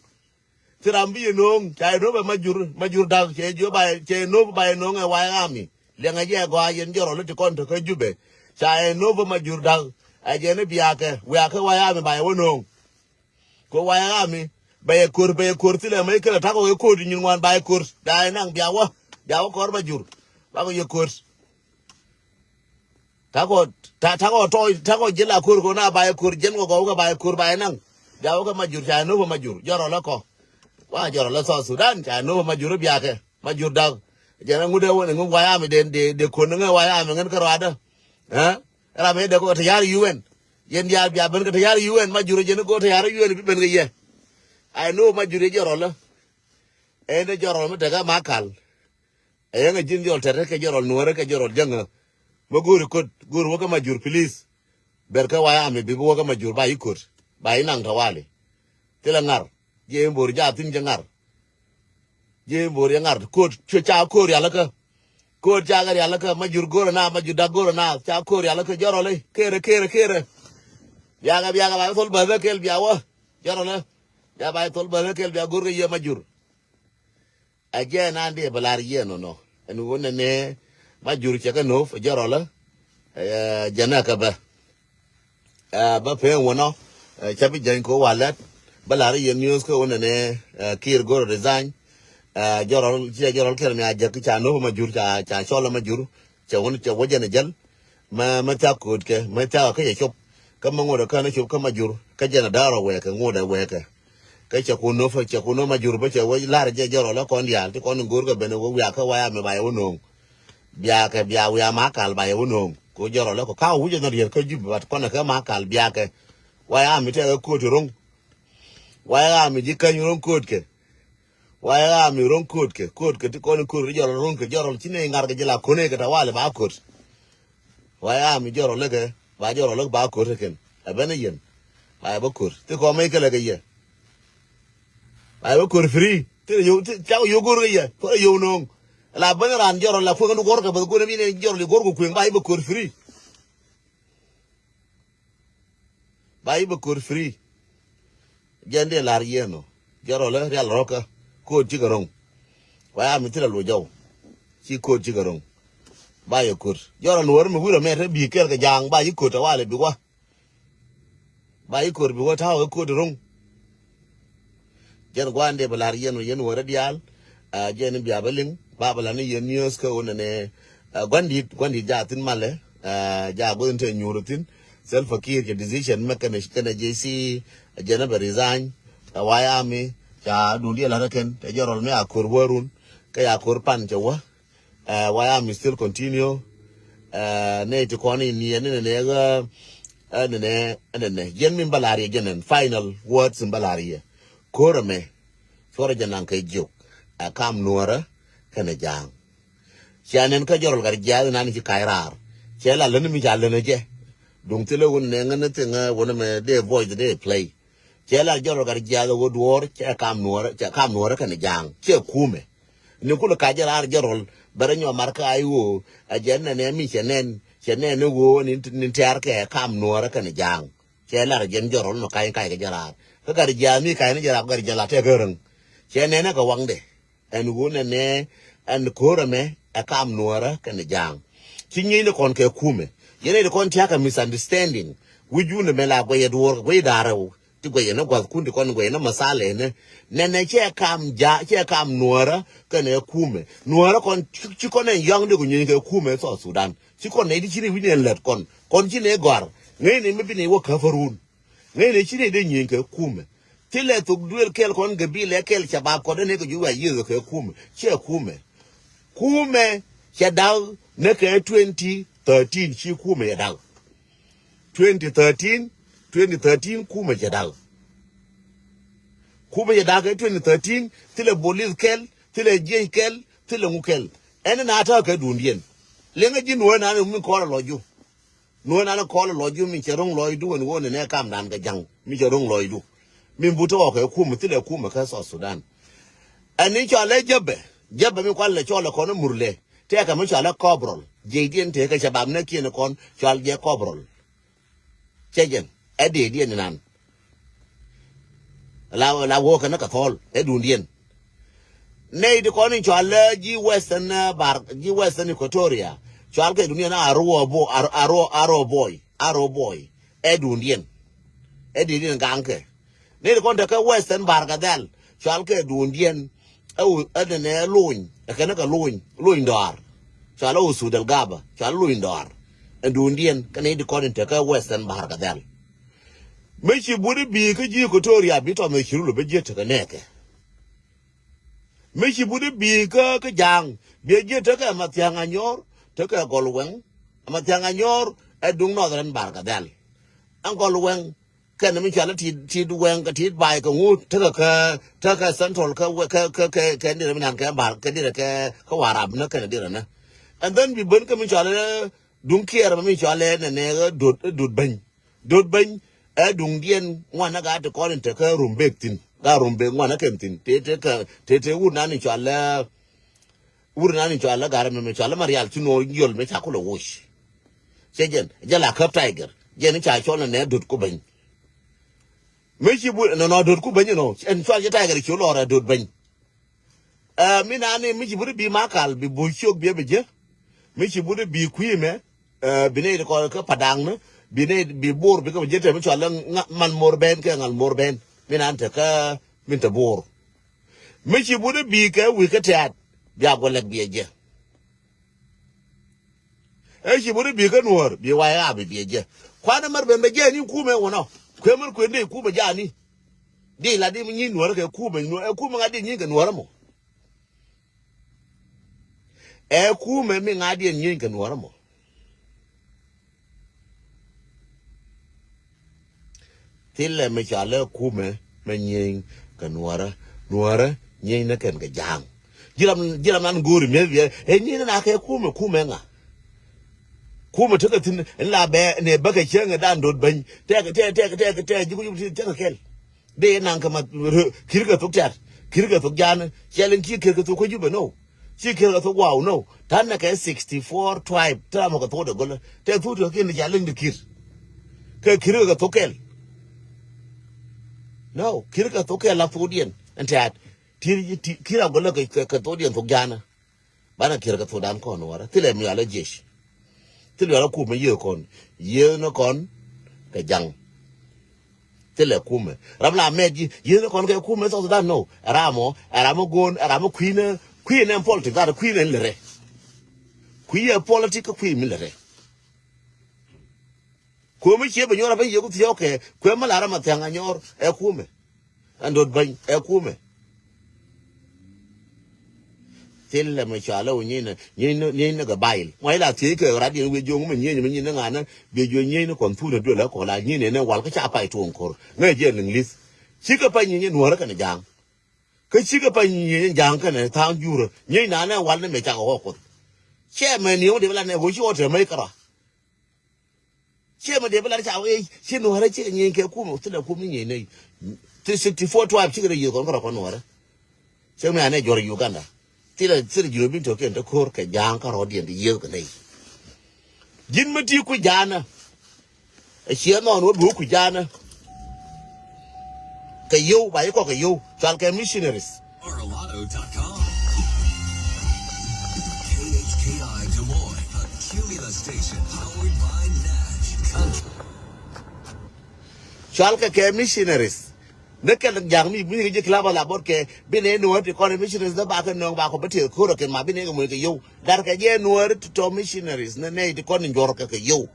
Thi ram bi yɛ nööŋ ca yɛ nööp ɛ Majur, Majur Dak cɛ jiö ba cɛ nööp ba yɛ nööŋ ɛ Wayɛ ɣa̱a̱mi. Liɛŋɛ jɛ gɔaa yɛn jɔrɔl ti kɔn te kä Jubɛ. Ca yɛ nööp ɛ Majur Dak ɛ jɛ ni biakɛ wiakä Wayɛ ɣa̱a̱mi ba yɛ wä nööŋ. Kɛ Wayɛ ɣa̱a̱mi bɛ yɛ ko̱r bɛ yɛ ko̱r thilɛ mɛ ikɛlɛ takɔ kɛ ko̱r ti nyin ŋuan ba yɛ ko̱r. Da yɛ naŋ bia wä bia wä kɔr Majur. Bakɔ yɛ ko̱r. Takɔ ta- takɔ tɔy takɔ ji̱ la ko̱r kɛ na ba yɛ ko̱r jiɛn kɔ gɔw kɛ ba yɛ ko̱r ba yɛ naŋ. Bia wä kɛ Majur ca yɛ nööp ɛ Majur jɔrɔl ɛ kɔ. Wa jɔrɔl ɛ South Sudan ca yɛ nööp ɛ Majur biakɛ Majur Dak. Jɛn ɛ ŋut ɛ wä ni ŋut Wayɛ ɣa̱a̱mi den de de ko̱n ni ŋɛ Wayɛ ɣa̱a̱mi ŋän kä ruadä. Ɛ ram ɛ de kɔ tayar U N. Yɛn diaal bia ben kɛ tayar U N Majur ɛ jɛn kɔ tayar U N bi ben kɛ yɛ. Ay nööp Majur ɛ jɔrɔl ɛ. Ɛn ɛ jɔrɔl mi tekɛ Makal. Ɛ yɛn ɛ ji̱n jɔl tɛt kɛ jɔrɔl nuɔ̱ɔ̱rä kɛ jɔrɔl jäŋä. Mä go̱o̱ri ko̱t go̱o̱ri wä kä Majur please. Ber kä Wayɛ ɣa̱a̱mi bi bi wä kä Majur ba i̱ ko̱t ba i̱ naŋ tawali. Thilɛ ŋa̱r jiɛ in bo̱o̱ri ja thi̱n jɛ ŋa̱r. Jiɛ in bo̱o̱ri jɛ ŋa̱r ko̱t cuɛ ca ko̱o̱r rialikä. Ko̱o̱r ca kɛ rialikä Majur go̱o̱rä na Majur Dak go̱o̱rä na ca ko̱o̱r rialikä jɔrɔl i̱ kerɛ kerɛ kerɛ. Biakɛ biakɛ ba i̱ thol bäthä kɛl bia wä jɔrɔl i̱. Bia ba i̱ thol bäthä kɛl bia go̱o̱r kɛ yiëë Majur. Ɛ jɛ nan di bɛ lar yɛ nɔnɔ. Ɛn wun nɛ ni Majur cɛ kɛ nop jɛ rɔlä. Ɛ jɛ nɛ kɛ bɛ. Ɛ bä pee wunɔ. Ɛ cɛ bi jɛny ko wa lɛt. Bä lar yɛ news kɛ wun nɛ ni ɛ Kiir go̱r resign. Ɛ jɛ rɔl cɛ jɛ rɔl kɛl mi a jɛ ki ca nop Majur ca ca cɔl Majur. Cɛ wun cɛ wä jɛn jɛl. Mɛ mɛ thiak ko̱o̱t kɛ mɛ thiak kä cɛ cop. Kä mɛ ŋot kä ni cop kä Majur kä jɛn a da̱r ɔ wɛɛkɛ ŋot ɛ wɛɛkɛ. Kä cɛ kun nop cɛ kun nop Majur bä cɛ wä lar jɛ jɔrɔ lɛ kɔn diaal ti kɔn in go̱o̱r kɛ ben wä wiak kä Wayɛ ɣa̱a̱mi ba yɛ wä no̱o̱ŋ. Biakɛ bia wiak Makal ba yɛ wä no̱o̱ŋ ko jɔrɔ lɛ kɔ ka wä wi̱cɛ nɔ riɛr kä Jubɛ bat kɔn ɛ kä Makal biakɛ. Wayɛ ɣa̱a̱mi tɛkɛ ko̱o̱t ti ro̱ŋ. Wayɛ ɣa̱a̱mi ji̱ käny ro̱ŋ ko̱o̱t kɛ. Wayɛ ɣa̱a̱mi ro̱ŋ ko̱o̱t kɛ ko̱o̱t kɛ ti kɔn in ko̱o̱t ri jɔrɔ ro̱ŋ kɛ jɔrɔ ci nɛ ŋa̱r kɛ ji̱ la ko̱n ɛ kɛ tawali ba ko̱o̱t. Wayɛ ɣa̱a̱mi jɔrɔ lɛ kɛ ba jɔrɔ lɛ ba ko̱o̱t kɛ kɛn. Ɛ ben ɛ yɛn ba yɛ bä ko̱o̱t ti kɔn mɛ ikɛ lɛ kɛ yɛ. Ba yɛ bä ko̱o̱t free ti yɛ ti ca yɛ go̱o̱r kɛ yɛ ko̱o̱t yɛ no̱o̱ŋ. La ben ran jɔrɔ la kueŋ ni go̱o̱r kɛ bä go̱o̱r ni bi nɛ jɔrɔ li go̱o̱r kɛ kueŋ ba yɛ bä ko̱o̱t free. Ba i̱ bɛ ko̱r free. Jɛn dee lar yɛn ɔ jɛ rɔlä rial rɔkä. Ko̱r cikɛ ro̱ŋ. Wa ya mi thilɛ luɔc jɔw. Ci ko̱r cikɛ ro̱ŋ. Ba yɛ ko̱r jɔrɔ nuɔ̱ɔ̱r mi wi̱rɛ mɛt bi kɛl kɛ ja̱a̱ŋ ba i̱ ko̱r tɛ walɛ bi wa. Ba i̱ ko̱r bi wa ta̱a̱ kɛ ko̱r ti ro̱ŋ. Jɛn gua̱a̱n dee bɛ la̱r yɛn wä yɛn wä rɛ diaal. Aa, jɛn bia bä liŋ ba bä la̱r ni yɛn news kä wä nɛnɛ. Aa, gua̱n di̱t gua̱n di̱t ja thi̱n malɛ. Aa, ja gua̱n te nyuur thi̱n. Salva Kiir kɛ decision mɛ kɛnɛ kɛnɛ J C. Jɛn bɛ resign. Aa, White Army ca duun diɛ la̱r kɛn te jɛ rɔl mi a ko̱r wä run. Kä ya ko̱r pan cɛ wä. Aa, White Army still continue. Ɛ, nɛ ti kɔn in yɛ ni nɛ nɛ ɣä, ɛ, nɛ nɛ, ɛ, nɛ nɛ. Yɛn min bä lar yɛ jɛ nɛn final words in bä lar yɛ. Ko̱rɛ mɛ. Cuɔrɛ jɛ naŋ kɛ jiök. Ɛ kam nuɔrä kɛnɛ ja̱a̱ŋ. Cia nɛn kä jɔrɔl gat jiaath inan ci kac raar. Cɛ la län mi ca län jɛ. Duŋ thilɛ wun nɛ ŋän ni thiŋ, ɛ, wun mɛ dee voice dee play. Cɛ la jɔrɔl gat jiaath ɛ wä duɔɔr, cɛ kam nuɔrä, cɛ kam nuɔrä kɛnɛ ja̱a̱ŋ. Cɛ kumɛ. Ni kulɛ kac jɛ raar jɔrɔl, bɛ rɛ nyɔ mar kä ay ɣöö, ɛ jɛ nɛnɛ mi cɛ nɛn, cɛ nɛn ni ɣöö ni, ni tɛ̈r kɛ kam nuɔrä kɛnɛ ja̱a̱ŋ. Cɛ lar jɛn jɔrɔl nɔ kac kac kɛ jɛ raar. Kä gat jiaath mi kac ni jɛ raar, gat jɛ la tɛk kä räŋ. Cɛ nɛnɛ kɛ waŋdɛ. Ɛn ɣöö nɛnɛ, ɛn ko̱rɛ mɛ, ɛ kam nuɔrä kɛnɛ ja̱a̱ŋ. Ci nyieyni kɔn kɛ kumɛ. Yɛn ɛ di kɔn tia̱kä misunderstanding. Wi̱c wundɛ mɛ la guɛy ɛ duɔɔr, guɛy da̱rɛ wä. Ti guɛy ɛn ɛ gua̱thkun ti kɔn guɛy ɛn ɛ masalɛ ɛn ɛ. Nɛnɛ cɛ kam ja̱a̱, cɛ kam nuɔrä kɛnɛ kumɛ. Nuɔrä kɔn ci, ci kɔn ɛn yɔ̱ŋ di ku nyieny kɛ kumɛ South Sudan. Ci kɔn nɛ di ci ni wi̱c ni ɛn lät kɔn. Kɔn ci ni gɔ̱a̱r. Ŋäcni mi bi ni wä käpärun. Ŋäcni ci ni dee nyieny kɛ kumɛ. Thilɛ thok duël kɛl kɔn gabilɛ kɛl cabab kɔn dee ni kɛ juc wa yiëth kɛ kumɛ. Ciɛ kumɛ. Kumɛ cɛ da̱k ni kɛ twenty thirteen ci kumɛ cɛ da̱k. Twenty thirteen, twenty thirteen kumɛ cɛ da̱k. Kumɛ cɛ da̱k kɛ twenty thirteen, thilɛ bolis kɛl, thilɛ jiec kɛl, thilɛ ŋu kɛl. Ɛn na ta̱a̱ kɛ duundiɛn. Liɛŋɛ ji̱n wä nan mi kɔn lɔ ju. Nuɔ̱ɔ̱n an kɔl lɔcdu mi cɛ ro̱ŋ lɔcdu ɛn ɣöö nɛnɛ kamdan kɛ ja̱ŋ mi cɛ ro̱ŋ lɔcdu. Mi but tɔɔk kɛ kum thilɛ kum kä South Sudan. Ɛn ni cɔalɛ jäpɛ, jäpɛ mi kualɛ cɔl ɛ kɔn murlɛ. Tɛkɛ mi cɔalɛ kɔbrɔl. Jiɛcdiɛn tëë kɛ cɛ bam nɛ kiɛn kɔn cɔal jɛ kɔbrɔl. Cɛ jɛn ɛ dëëdiɛn inan. La, la wä kɛn kä thɔl ɛ duundiɛn. Nɛy ti kɔn in cɔal ji̱ Western, eh, bar, ji̱ Western Equatoria. Cɔal kɛ duundiɛn Arua Bo, Ar-, Arua, Arua Boy, Arua Boy. Ɛ duundiɛn. Ɛ duundiɛn gaŋkɛ. Nɛy ti kɔn te kä Western Bargadhɛl. Cɔal kɛ duundiɛn. Ɛ wu, ɛ nɛnɛ Lony. Ɛ kɛn kɛ Lony, Lony Dɔar. Cɔal ɛ wu Sudal Gaba. Cɔal Lony Dɔar. Ɛ duundiɛn. Kɛ nɛy ti kɔn in te kä Western Bargadhɛl. Mi ci but i̱ bi̱i̱ kä ji̱ Equatoria bi tɔm ɛ ci rul ɔ bi jiät tekɛ nɛɛkɛ. Mi ci but i̱ bi̱i̱ kä, kä ja̱a̱ŋ, biɛ jiät tekɛ Mathiaŋ Anyor, tekɛ Gɔl Wɛŋ. Mathiaŋ Anyor ɛ duŋ Northern Bargadhɛl. Ɛn Gɔl Wɛŋ kɛn mi cɔal i̱ Tit, Tit Wɛŋ kɛ Tit Bay kɛ ŋut tekɛ kä, tekɛ Central kä, kä, kä, kä, kɛ dirɛ mi nan kɛ Bar, kɛ dirɛ kɛ, kä Warap ni kɛn dirɛ ni. And then bi ben kä mi cɔal i̱ duŋ Kiɛɛr mi cɔal i̱ nɛnɛ Dut, Dut Beny. Dot Beny ɛ duŋdiɛn ŋuan ɛ gaa ti kɔn in te kä Rumbek thi̱n. Gaa Rumbek ŋuan ɛ kɛn thi̱n. Te, te kä, te, te wur nan in cɔal ɛ, wur nan in cɔal ɛ gaa rɛ mɛ, mɛ cɔal ɛ Marial ci no̱o̱ŋ yol mɛ ca kulɛ woc. Cɛ jɛn, jɛ la käp Tiger. Jɛn in ca cɔl ɛ nɛ Dot Ku Beny. Mɛ ci bu, nɔ, nɔ Dot Ku Beny nɔ. Ɛn cɔal jɛ Tiger ci lɔr ɛ Dot Beny. Ɛ, mi nani mi ci buri bi Makal bi bo̱o̱c ciök bi ɛ bi jek. Mi ci buri bi kui̱ mɛ, ɛ, bi nɛy ti kɔn kä Padaŋ ni, bi nɛy bi Bor bi kä bi jek te mi cɔal i̱ ŋa-, man Mor Ben kɛ ŋal Mor Ben. Mi nan te kä, min te Bor. Mi ci buri bi kɛ wi̱i̱ kä Tɛ̈t, bi a guɔ lɛk bi ɛ jek. Ɛ ci buri bi kä Nuɔ̱ɔ̱r, bi wayɛ a bi bi ɛ jɛ. Kuanɛ mɛr ben bɛ jɛ ni kumɛ wunɔ. Kuɛ mɛr kuɛ ni kumɛ jani. Di la di mi nyi Nuɔ̱ɔ̱r kɛ kumɛ, Nuɔ̱ɔ̱r, ɛ kumɛ ŋa di nyi kɛ Nuɔ̱ɔ̱r mɔ. Ɛ kumɛ mi ŋa di nyi kɛ Nuɔ̱ɔ̱r mɔ. Thilɛ mi cɔalɛ kumɛ mɛ nyieny kɛ Nuɔ̱ɔ̱rä. Nuɔ̱ɔ̱rä nyieny ni kɛn kɛ ja̱a̱ŋ. Ji̱ ram, ji̱ ram nan go̱o̱ri mi̱eth biɛ ɛ nyieny ni na kɛ kumɛ, kumɛ ŋa. Kumɛ tekɛ thi̱n in la bɛ ni bäkɛ cieŋ ɛ dan Dot Beny. Tɛk, tɛk, tɛk, tɛk, tɛk, ji̱ ku ji̱ tekɛ kɛl. Dee naŋ kɛ ma ki̱r kɛ thok tɛ̈t. Ki̱r kɛ thok ja̱a̱n. Cɛl in ci ki̱r kɛ thok kä Jubɛ nɔ. Ci ki̱r kɛ thok waw nɔ. Ta̱n nɛ kɛ sixty four tribe. Tɛ ram kɛ thok dɛ gɔlä. Tɛ thok tɛ ki̱n ca liŋ di ki̱r. Kɛ ki̱r kɛ thok kɛl. Nɔ, ki̱r kɛ thok kɛl la thokdiɛn. Ɛn tɛ̈t. Ti, ti, ki̱r a gɔlä kɛ, kɛ, kɛ thokdiɛn thok ja̱a̱n. Banɛ kiɛr kɛ thokdan kɔn Nuɔ̱ɔ̱rä. Thilɛ mi cɔalɛ jiec. Thilɛ cɔalɛ kumɛ yiëë kɔn. Yiëë ni kɔn kɛ ja̱ŋ. Thilɛ kumɛ. Ram la mɛt ji̱, yiëë ni kɔn kɛ kumɛ South Sudan nɔ. Ɛ ram ɔ, ɛ ram ɔ go̱o̱n, ɛ ram ɔ kui̱ ni, kui̱ ni ɛn politik, gat kui̱ ni ɛn lɛ rɛ. Kui̱ ɛ politik kä kui̱ mi lɛ rɛ. Kuɛ mi ciɛ bɛ nyuɔr a bɛ yek ku thiɔk kɛ, kuɛ mi lar a Mathiaŋ Anyor, ɛ kumɛ. Ɛn Dot Beny, ɛ kumɛ. Thilɛ mɛ cɔalɛ wä nyieeny ni, nyieeny ni, nyieeny ni gabail. Mɔ ila thiec kɛ rat yɛn wi̱i̱ jiɔŋ mɛ nyieeny mɛ nyieeny ni ŋa̱n ni biɛ jiɔ nyieeny ni kɔn thun a duel a kɔla nyieeny ni ni wal kä ca pay tuɔŋ kor. Ŋäc jɛ liŋlith. Cikɛ pay nyieeny ni nuɔrä kɛn ja̱a̱ŋ. Kä cikɛ pay nyieeny ja̱a̱ŋ kɛn tha̱a̱ŋ jurä. Nyieeny na ni wal ni mɛ cakɛ wä kuoth. Cɛ mɛ ni wä dee bɛ la ni wä ci wä te mɛ kärɔa. Ciɛ mɛ dee bi lar ca wee ci nuɔrɛ cikɛ nyieeny kɛ kum thilɛ kum ni nyieeny nɛy. Ti sixty four tribe cikɛ rɛ yieth kɔn kärɔ kɔn nuɔrɛ. Cɛ mi anɛ jɔr Uganda. Thilɛ thilɛ ji̱n wä bin tɔkiɛn te ko̱r kɛ ja̱a̱ŋ kärɔ diɛn ti yieth kɛ nɛy. Ji̱n mi ti ku ja̱a̱nä. Ɛ ciɛ nɔn wä bi wä ku ja̱a̱nä. Kɛ yio̱w ba yi kɔk kɛ yio̱w cual kɛ missionaries. Orlando dot com. K H K I Des Moines, a Cumulus station powered by Nash Country. Cual kɛ kɛ missionaries. Ni kɛl ja̱a̱ŋ mi mi ji̱ club ala bot kɛ bi ni nuɔ̱ɔ̱t ti kɔn missionaries dä ba kɛ nööŋ ba kɔ bä tëë ko̱r kɛ ma bi ni kɛ muɔ̱ɔ̱n kɛ yio̱w. Dar kɛ jɛ nuɔ̱ɔ̱t ti tɔ missionaries ni nɛy ti kɔn in juɔr kɛ kɛ yio̱w.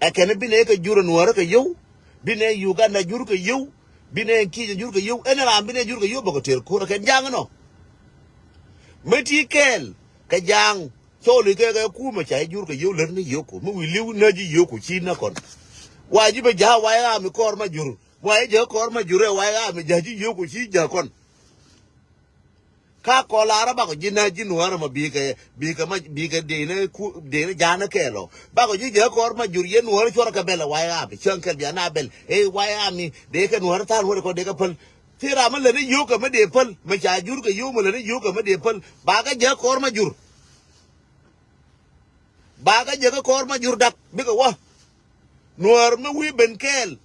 Ɛ kɛn bi ni kɛ jur nuɔ̱ɔ̱t kɛ yio̱w. Bi ni Uganda jur kɛ yio̱w. Bi nɛ kiec a jur kɛ yio̱w ɛn ram bi nɛ jur kɛ yio̱w bä kɛ tëër ko̱r ɛ kɛn ja̱a̱ŋ ɛnɔ. Mi ti kɛɛl kɛ ja̱a̱ŋ cɔɔl i̱ kɛ kɛ kumɛ ca jur kɛ yio̱w lär ni yio̱w ko̱r mi wi̱i̱ li̱w nä ji̱ yio̱w ko̱r ci nä kɔn. Wa ji̱ bɛ ja̱a̱ wa i̱ ram i̱ kɔɔr ma jur wa i̱ ja̱a̱ kɔɔr ma jur ɛ wa i̱ ram i̱ ja̱a̱ ji̱ yio̱w ko̱r ci ja̱a̱ kɔn. Ka kɔl arä bakɔ ji̱ nä ji̱ nuäärä mɔ bikɛ bikɛ ma bikɛ dee ni ku dee ni ja̱a̱n ni kɛɛl ɔ bakɔ ji̱ jɛ kɔr ma jur yɛ nuäärä cuɔrä kɛ bɛl ɛ wayɛ ami cäŋ kɛl bia na bɛl ɛ wayɛ ami dee kɛ nuäärä tha̱a̱n wä dee kɔ dee kɛ päl. Thil ram mi lät ni yio̱o̱kɛ mi dee päl mi ca jur kɛ yio̱o̱k mi lät ni yio̱o̱kɛ mi dee päl bakɛ jɛ kɔr ma jur. Bakɛ jɛ kɛ kɔr ma jur dak bikɛ wä nuäär mi wi̱i̱ ben kɛɛl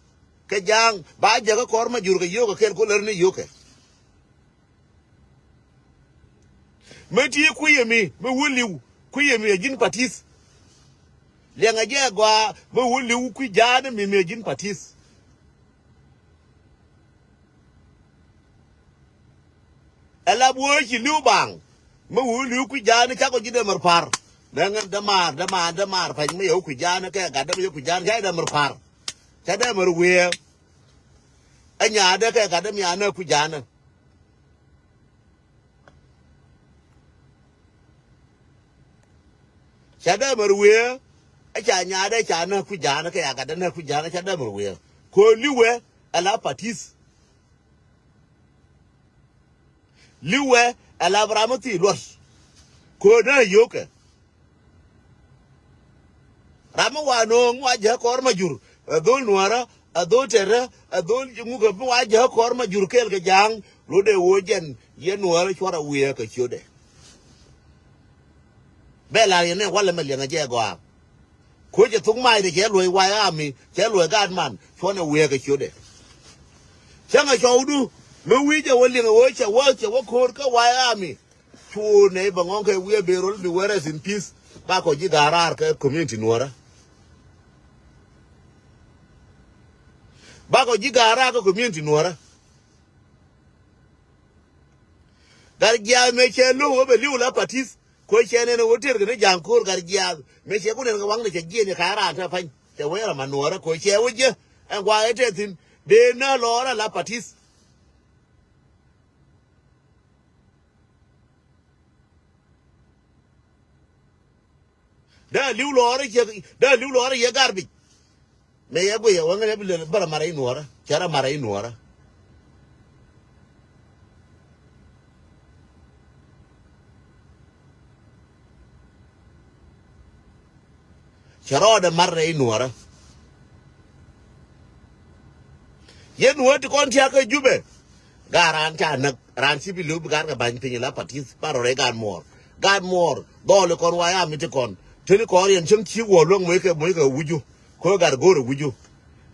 kɛ ja̱a̱ŋ ba jɛ kɛ kɔr ma jur kɛ yio̱o̱kɛ kɛɛl ku lät ni yio̱o̱kɛ. Mëë ti kui̱ emi mi wä li̱w kui̱ emi ɛ ji̱n patis. Liɛŋɛ jɛ gɔaa mi wä li̱w kui̱ ja̱a̱n mi mi ɛ ji̱n patis. Ɛ la buɔ̱ɔ̱c ci li̱w baaŋ mi wä li̱w kui̱ ja̱a̱n cakɔ ji̱ dee mär pa̱r. Nɛ ŋän dämaar dämaar dämaar pa̱ny mi yɛ wä kui̱ ja̱a̱n kɛ gat däm yɛ kui̱ ja̱a̱n ca dee mär pa̱r. Ca dee mär wiee. Ɛ nyaadɛ kɛ gat däm ya̱a̱n ɛ kui̱ ja̱a̱n. Ca dee mär wiee. Ɛ ca nyaadɛ ca nä ku ja̱a̱n kɛ ya gat dee nä ku ja̱a̱n ca dee mär wiee. Ko li̱wɛ ɛ la patis. Li̱wɛ ɛ la bɛ ram mi thii luɔt. Ko nä yio̱kɛ. Ram mi wa no̱o̱ŋ wa jɛ kɔr ma jur ɛ dhol nuäärä ɛ dhol tɛrä ɛ dhol ŋukɛ mi wa jɛ kɔr ma jur kɛɛl kɛ ja̱a̱ŋ. Lot dee woc jɛn yɛ nuäärä cuɔr a wiee kɛ ciötdɛ. Bɛ la̱r yɛn ɛ walɛ mɛ liɛŋɛ jɛ gɔaa. Kuecɛ thok mac de cɛ luɔ̱c wa̱i̱ ami cɛ luɔ̱c gaat man cuɔnɛ wiee kɛ ciötdɛ. Cäŋɛ cɔwdu mi wi̱i̱ jɛ wä liɛŋɛ wä cɛ wä cɛ wä ko̱o̱r kä wa̱i̱ ami. Cu nɛy bɛ ŋɔŋ kɛ wiee ben rol bi wee rest in peace. Bakɔ ji̱ ga̱a̱r raar kɛ community nuɔ̱ɔ̱rä. Bakɔ ji̱ ga̱a̱r raar kɛ community nuɔ̱ɔ̱rä. Gat jiaath mëë cɛ lo̱k wä bɛ li̱w la patis. Ko cɛ nɛn wä tër kɛ ni ja̱a̱ŋ ko̱o̱r gat jiaath mëë cɛ ku nɛn kɛ waŋdɛ cɛ jiɛn ni ka̱a̱c raan te pa̱ny cɛ wee rɔ ma nuɔ̱ɔ̱rä ko cɛ wä jiɛ. Ɛn gua̱a̱k ɛ tɛth thi̱n dee nä lɔɔrä la patis. Dee li̱w lɔɔrä ciek dee li̱w lɔɔrä yɛ garbage. Mëë yɛ guiyɛ wä ŋäcɛ bi lel bärä marɛ i̱ nuɔ̱ɔ̱rä cɛ rɔ marɛ i̱ nuɔ̱ɔ̱rä. Cɛ rɔɔdɛ marɛ i̱ nuɔ̱ɔ̱rä. Yɛn wä ti kɔn tiakä Jubɛ. Gaat raan ca näk raan ci bi lo̱k bi gaat kɛ ba̱ny piny la patis ba rɔ rɛy gaat muɔɔr. Gaat muɔɔr dhɔɔli kɔn wa ya mi ti kɔn teni kɔn yɛn cäŋ ci wuɔ luäŋ moc kɛ moc kɛ wi̱cu. Ko̱ gat go̱o̱rɛ wi̱cu.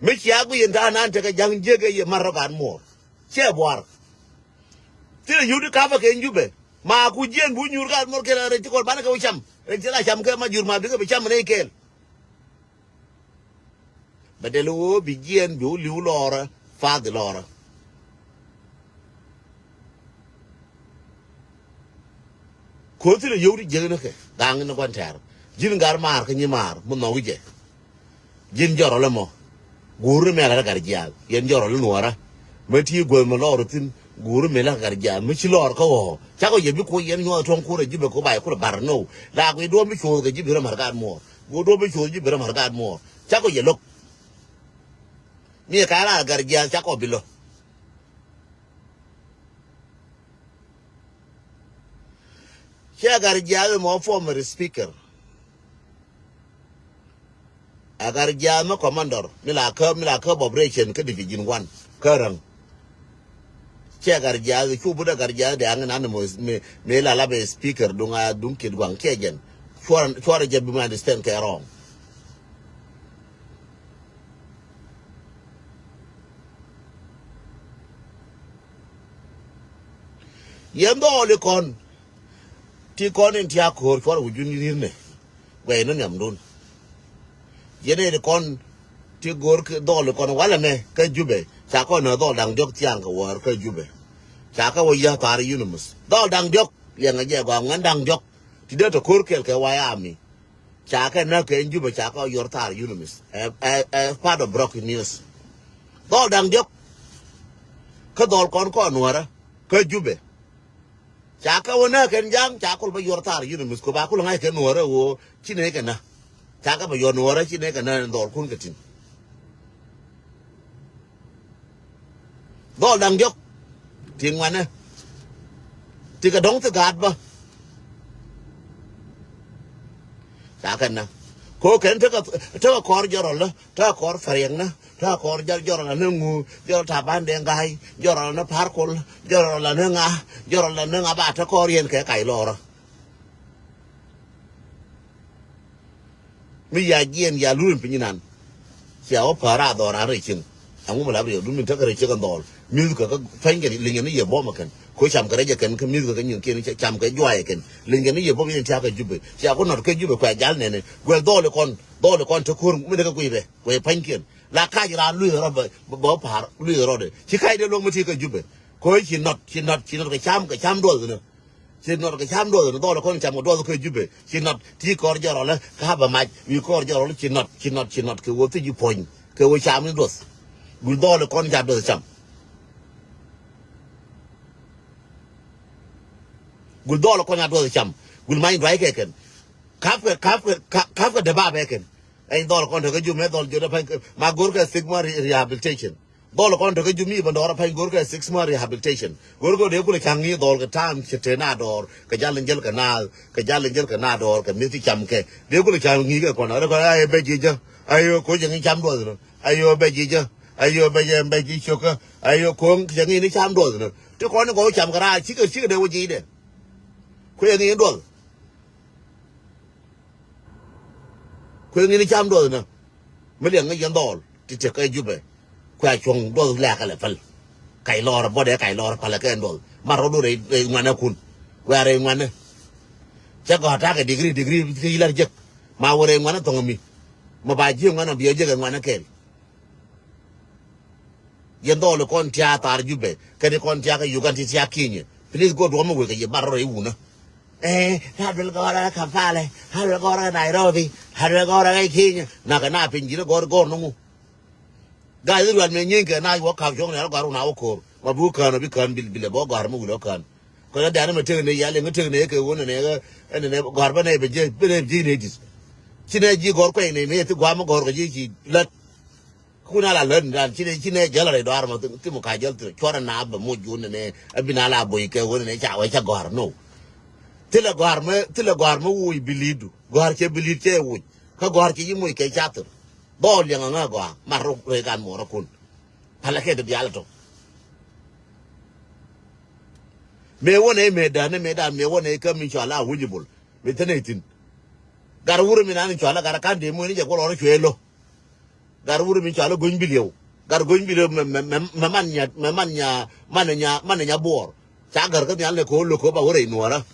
Mi cia gui yɛn ta̱a̱ nan tekɛ ja̱ŋ jiäk ɛ yɛ mat rɔ gaat muɔɔr. Cɛ buar. Thilɛ yio̱w ti kapä kɛ Jubɛ ma ku jiɛn bu nyuur gaat muɔɔr kɛl rɛy ti kɔn banɛ kɛ wä cam rɛy ti la cam kɛ ma jur ma bikɛ bi cam rɛy kɛɛl. Bɛ dɛl ɣöö bi jiɛɛn bi wä li̱w lɔɔrä fathi lɔɔrä. Ko̱th thilɛ yio̱w ti jiäkni kɛ gaŋ ni gua̱n tɛ̈r ji̱n gar maar kä nyi maar mi nhɔk jɛ. Ji̱n jɔrɔl ɛmɔ guurni mɛl rɛ gat jiaath yɛn jɔrɔl i̱ nuɔɔrä. Mä ti guäth mi lɔɔr thi̱n Guur mi la Gatjaak mi ci lɔr kä ɣɔɔ. Cakɔ yɛ bi kuɔ yɛn nyuɔth tuɔŋ kurɛ ji̱ bɛ ku bay kurɛ bar no. La gui duɔm bi cuɔth kɛ ji̱ bi rɛ mar gaat muɔɔr. Gui duɔm bi cuɔth ji̱ bi rɛ mar gaat muɔɔr. Cakɔ yɛ lo̱k. Mi ɛ ka la Gatjaak cakɔ bi lo̱k. Cɛ Gatjaak mɔ former speaker. Ɛ Gatjaak mɛ commander mi la kä, mi la kä operation kä division one kä Räŋ. Cɛ Gatjaak cu but ɛ Gatjaak de aŋ nan mɔ mi, mi la la bɛ speaker duŋ a duŋ kit guaŋ cɛ jɛn. Cuɔr, cuɔr jɛ bi ma understand kɛ wrong. Yɛn dhɔɔli kɔn ti kɔn in ti a ko̱o̱r cuɔr wi̱c jun ri̱r nɛ. Guɛy ni nhiamdun. Yɛn in kɔn ti go̱o̱r dhɔɔli kɔn walɛ nɛ kä Jubɛ ca kɔn nɛ dhɔɔl da̱ŋ diɔ̱k thia̱a̱ŋ kɛ wäär kä Jubɛ. Ca kɛ wä yäth ta̱a̱r yunimith dhɔɔl da̱ŋ diɔ̱k. Liɛŋɛ jɛ gɔaa ŋuɛn da̱ŋ diɔ̱k. Ti dee tɔ ko̱o̱r kɛl kɛ way ami. Ca kɛ näk kɛ in Jubɛ ca kɛ yor thaar yunimith ɛ, ɛ, ɛ part of broken news. Dhɔl da̱ŋ diɔ̱k. Kä dhɔl kɔn kɔn nuɔrä kä Jubɛ. Ca kɛ wä näk kɛn ja̱a̱ŋ ca kul bä yor thaar yunimith ku ba kul ŋa̱c kɛ nuɔrä ɣöö ci nɛ kɛ nä. Ca kɛ bä yor nuɔrä ci nɛ kɛ nä in dhɔl kun kɛ tin. Dhɔl da̱ŋ diɔ̱k. Ti ŋuanɛ. Ti kɛ dɔ̱ŋ thi gaat bä. Ca kɛn na. Ko kɛn tekɛ, tekɛ kɔr jɔrɔl lä, tekɛ kɔr fɛriɛŋ na, tekɛ kɔr jɔr, jɔrɔl lä ni ŋu, jɔrɔl ta̱a̱ ban dee ŋa̱a̱y, jɔrɔl lä ni pa̱a̱r kol, jɔrɔl lä ni ŋa, jɔrɔl lä ni ŋa ba te kɔr yɛn kɛ kac lɔrä. Mi ya jiɛn ya lurin piny inan. Cia wä pa̱a̱r a dhɔr a rɛy cieŋ. Aŋu mi lap riɛw dun min tekɛ rɛy cieŋ kɛ dhɔl. Mi̱th kɛ kä pany kɛ liŋɛ ni yɛ bɔm kɛn. Ko cam kɛ rɛc kɛn kä mi̱th kɛ kä nyin kiɛn cam kɛ juay kɛn. Liŋɛ ni yɛ bɔm yɛn tiak kɛ Jubɛ. Cia ku nɔt kɛ Jubɛ kuɛ jal nɛnɛ. Guɛl dhɔl ikɔn, dhɔl ikɔn te ko̱r mi tekɛ kui̱ bɛ. Kuɛ pany kiɛn. La kac ran lui̱th rɔ bɛ, bɛ pa̱a̱r lui̱th rɔ de. Ci kac de luɔk mi ti kɛ Jubɛ. Ko ci nɔt, ci nɔt, ci nɔt kɛ cam, kɛ cam duɔth ni. Ci nɔt kɛ cam duɔth ni dhɔl kɔn cam kɛ duɔth kɛ Jubɛ. Ci nɔt ti kɔr jɔrɔlɛ ka bɛ mac wi̱i̱ kɔr jɔrɔlɛ ci nɔt, ci nɔt, ci nɔt kɛ wä thi ji̱ puɔ̱ny kɛ wä cam ni duɔth. Gul dhɔl kɔn ca duɔth cam. Gul dhɔl kɔn ca duɔth cam. Gul many duay kɛ kɛn. Kap kɛ, kap kɛ, kap kɛ dee ba bɛ kɛn. Ɛn dhɔl kɔn te kä Jubɛ mɛ dhɔl jodɛ pany kɛ ma go̱r kɛ six month re-, rehabilitation. Dhɔl kɔn te kä Jubɛ mi bä dɔɔr a pany go̱r kɛ six month rehabilitation. Go̱r kɛ dee kulɛ ca̱ŋ ni dhɔl kɛ ta̱a̱m cɛ te na dɔɔr kɛ jal in jäl kɛ naath kɛ jal in jäl kɛ na dɔɔr kɛ mi̱th ti cam kɛ dee kulɛ ca̱ŋ ni kɛ kɔn a rɛ kɔn a yɛ bɛ ji̱ jä. Ayö ko̱ jɛ ŋi̱n cam duɔth ni. Ayö bɛ ji̱ jä. Ayö bɛ jɛ bɛ ji̱ ciokä. Ayö ko̱ cɛ ŋi̱n cam duɔth ni. Ti kɔn ni gɔw cam kɛ raar cikɛ cikɛ dee wä ji̱ dɛ. Kuɛ ŋi̱n duɔth. Kuɛ ŋi̱n cam duɔth ni. Mi liɛŋ ŋäc yɛn dhɔl ti tiɛk kɛ Jubɛ. Kuɛ cuɔ̱ŋ duɔth lɛ̈k kɛ lɛ päl. Kac lɔɔr bɔdɛ kac lɔɔr palɛ kɛ duɔth. Mat rɔɔdu rɛy, rɛy ŋuanɛ kun. Kuɛ rɛy ŋuanɛ. Cɛ gɔ̱a̱r takɛ digri, digri ti lar jek. Ma wä rɛy ŋuanɛ thɔŋ mi. Ma ba ji̱ ŋuanɛ biɛ jek ɛ ŋuanɛ kɛl. Yɛn dhɔɔli kɔn tia̱a̱ thar Jubɛ kɛn kɔn tia̱a̱ kɛ Uganda ti tia̱a̱ Kenya. Please go duɔ̱m mi wek kɛ yɛ bar rɔ iwunä. Ɛ, ha duel gɔɔrä kɛ Kampala, ha duel gɔɔrä kɛ Nairobi, ha duel gɔɔrä kɛ Kenya. Nakɛ na piny ji̱n gɔɔr gɔɔr ni ŋu. Ga̱a̱c irual mɛ nyieeny kɛ na wä ka̱p cuɔ̱ŋ ni a rɔ gɔ̱a̱r wun a wä ko̱o̱r ma bi wä kään a bi kään bil bil ɛ bä gɔ̱a̱r mi wul ɔ kään. Kɔn a dɛ̈n mɛ tekɛ ni yal ɛŋä tekɛ ni kɛ wun ni nɛ kɛ ɛn ni nɛ gɔ̱a̱r bä nɛ bɛ ji̱ bä nɛ ji̱ ni di̱t. Ci nɛ ji̱ gɔ̱a̱r kuɛny ni mi ɛ thi gua̱a̱m mi gɔ̱a̱r kɛ ji̱ ci lät. Kun a la lät ni dan ci nɛ ci nɛ jäl rɛy dɔaar mɔ thim ka jäl thim cuarɛ na bɛ moc jun ni nɛ a bin a la boy kɛ wun ni nɛ ca wɛ ca gɔ̱a̱r no. Thilɛ gɔ̱a̱r mɛ thilɛ gɔ̱a̱r mɛ woc bilidu gɔ̱a̱r cɛ bilid cɛ woc kä gɔ̱a̱r cɛ yi moc kɛ ca thir. Dhɔɔl liɛŋ aŋa gɔaa mat rok rɛy kan muɔɔr akun. Palɛ kɛ ti diaal tɔ. Mëë wä nɛy mëë dään mëë daan mëë wä nɛy kä mi cɔal a wujibul mi thänɛ ithin. Gat wurɛ mi nani cɔal a gat a kan dee mueni jɛ kuɔ lɔr cuɛ lo. Gat wurɛ mi cɔal a gony biliɛw. Gat gony biliɛw mɛ mɛ mɛ mɛ man nya mɛ man nya man nya man nya buɔɔr. Ca gär kä nhial nɛ ko̱o̱l lo̱k ko̱o̱p a wä rɛy nuɔ̱ɔ̱rä.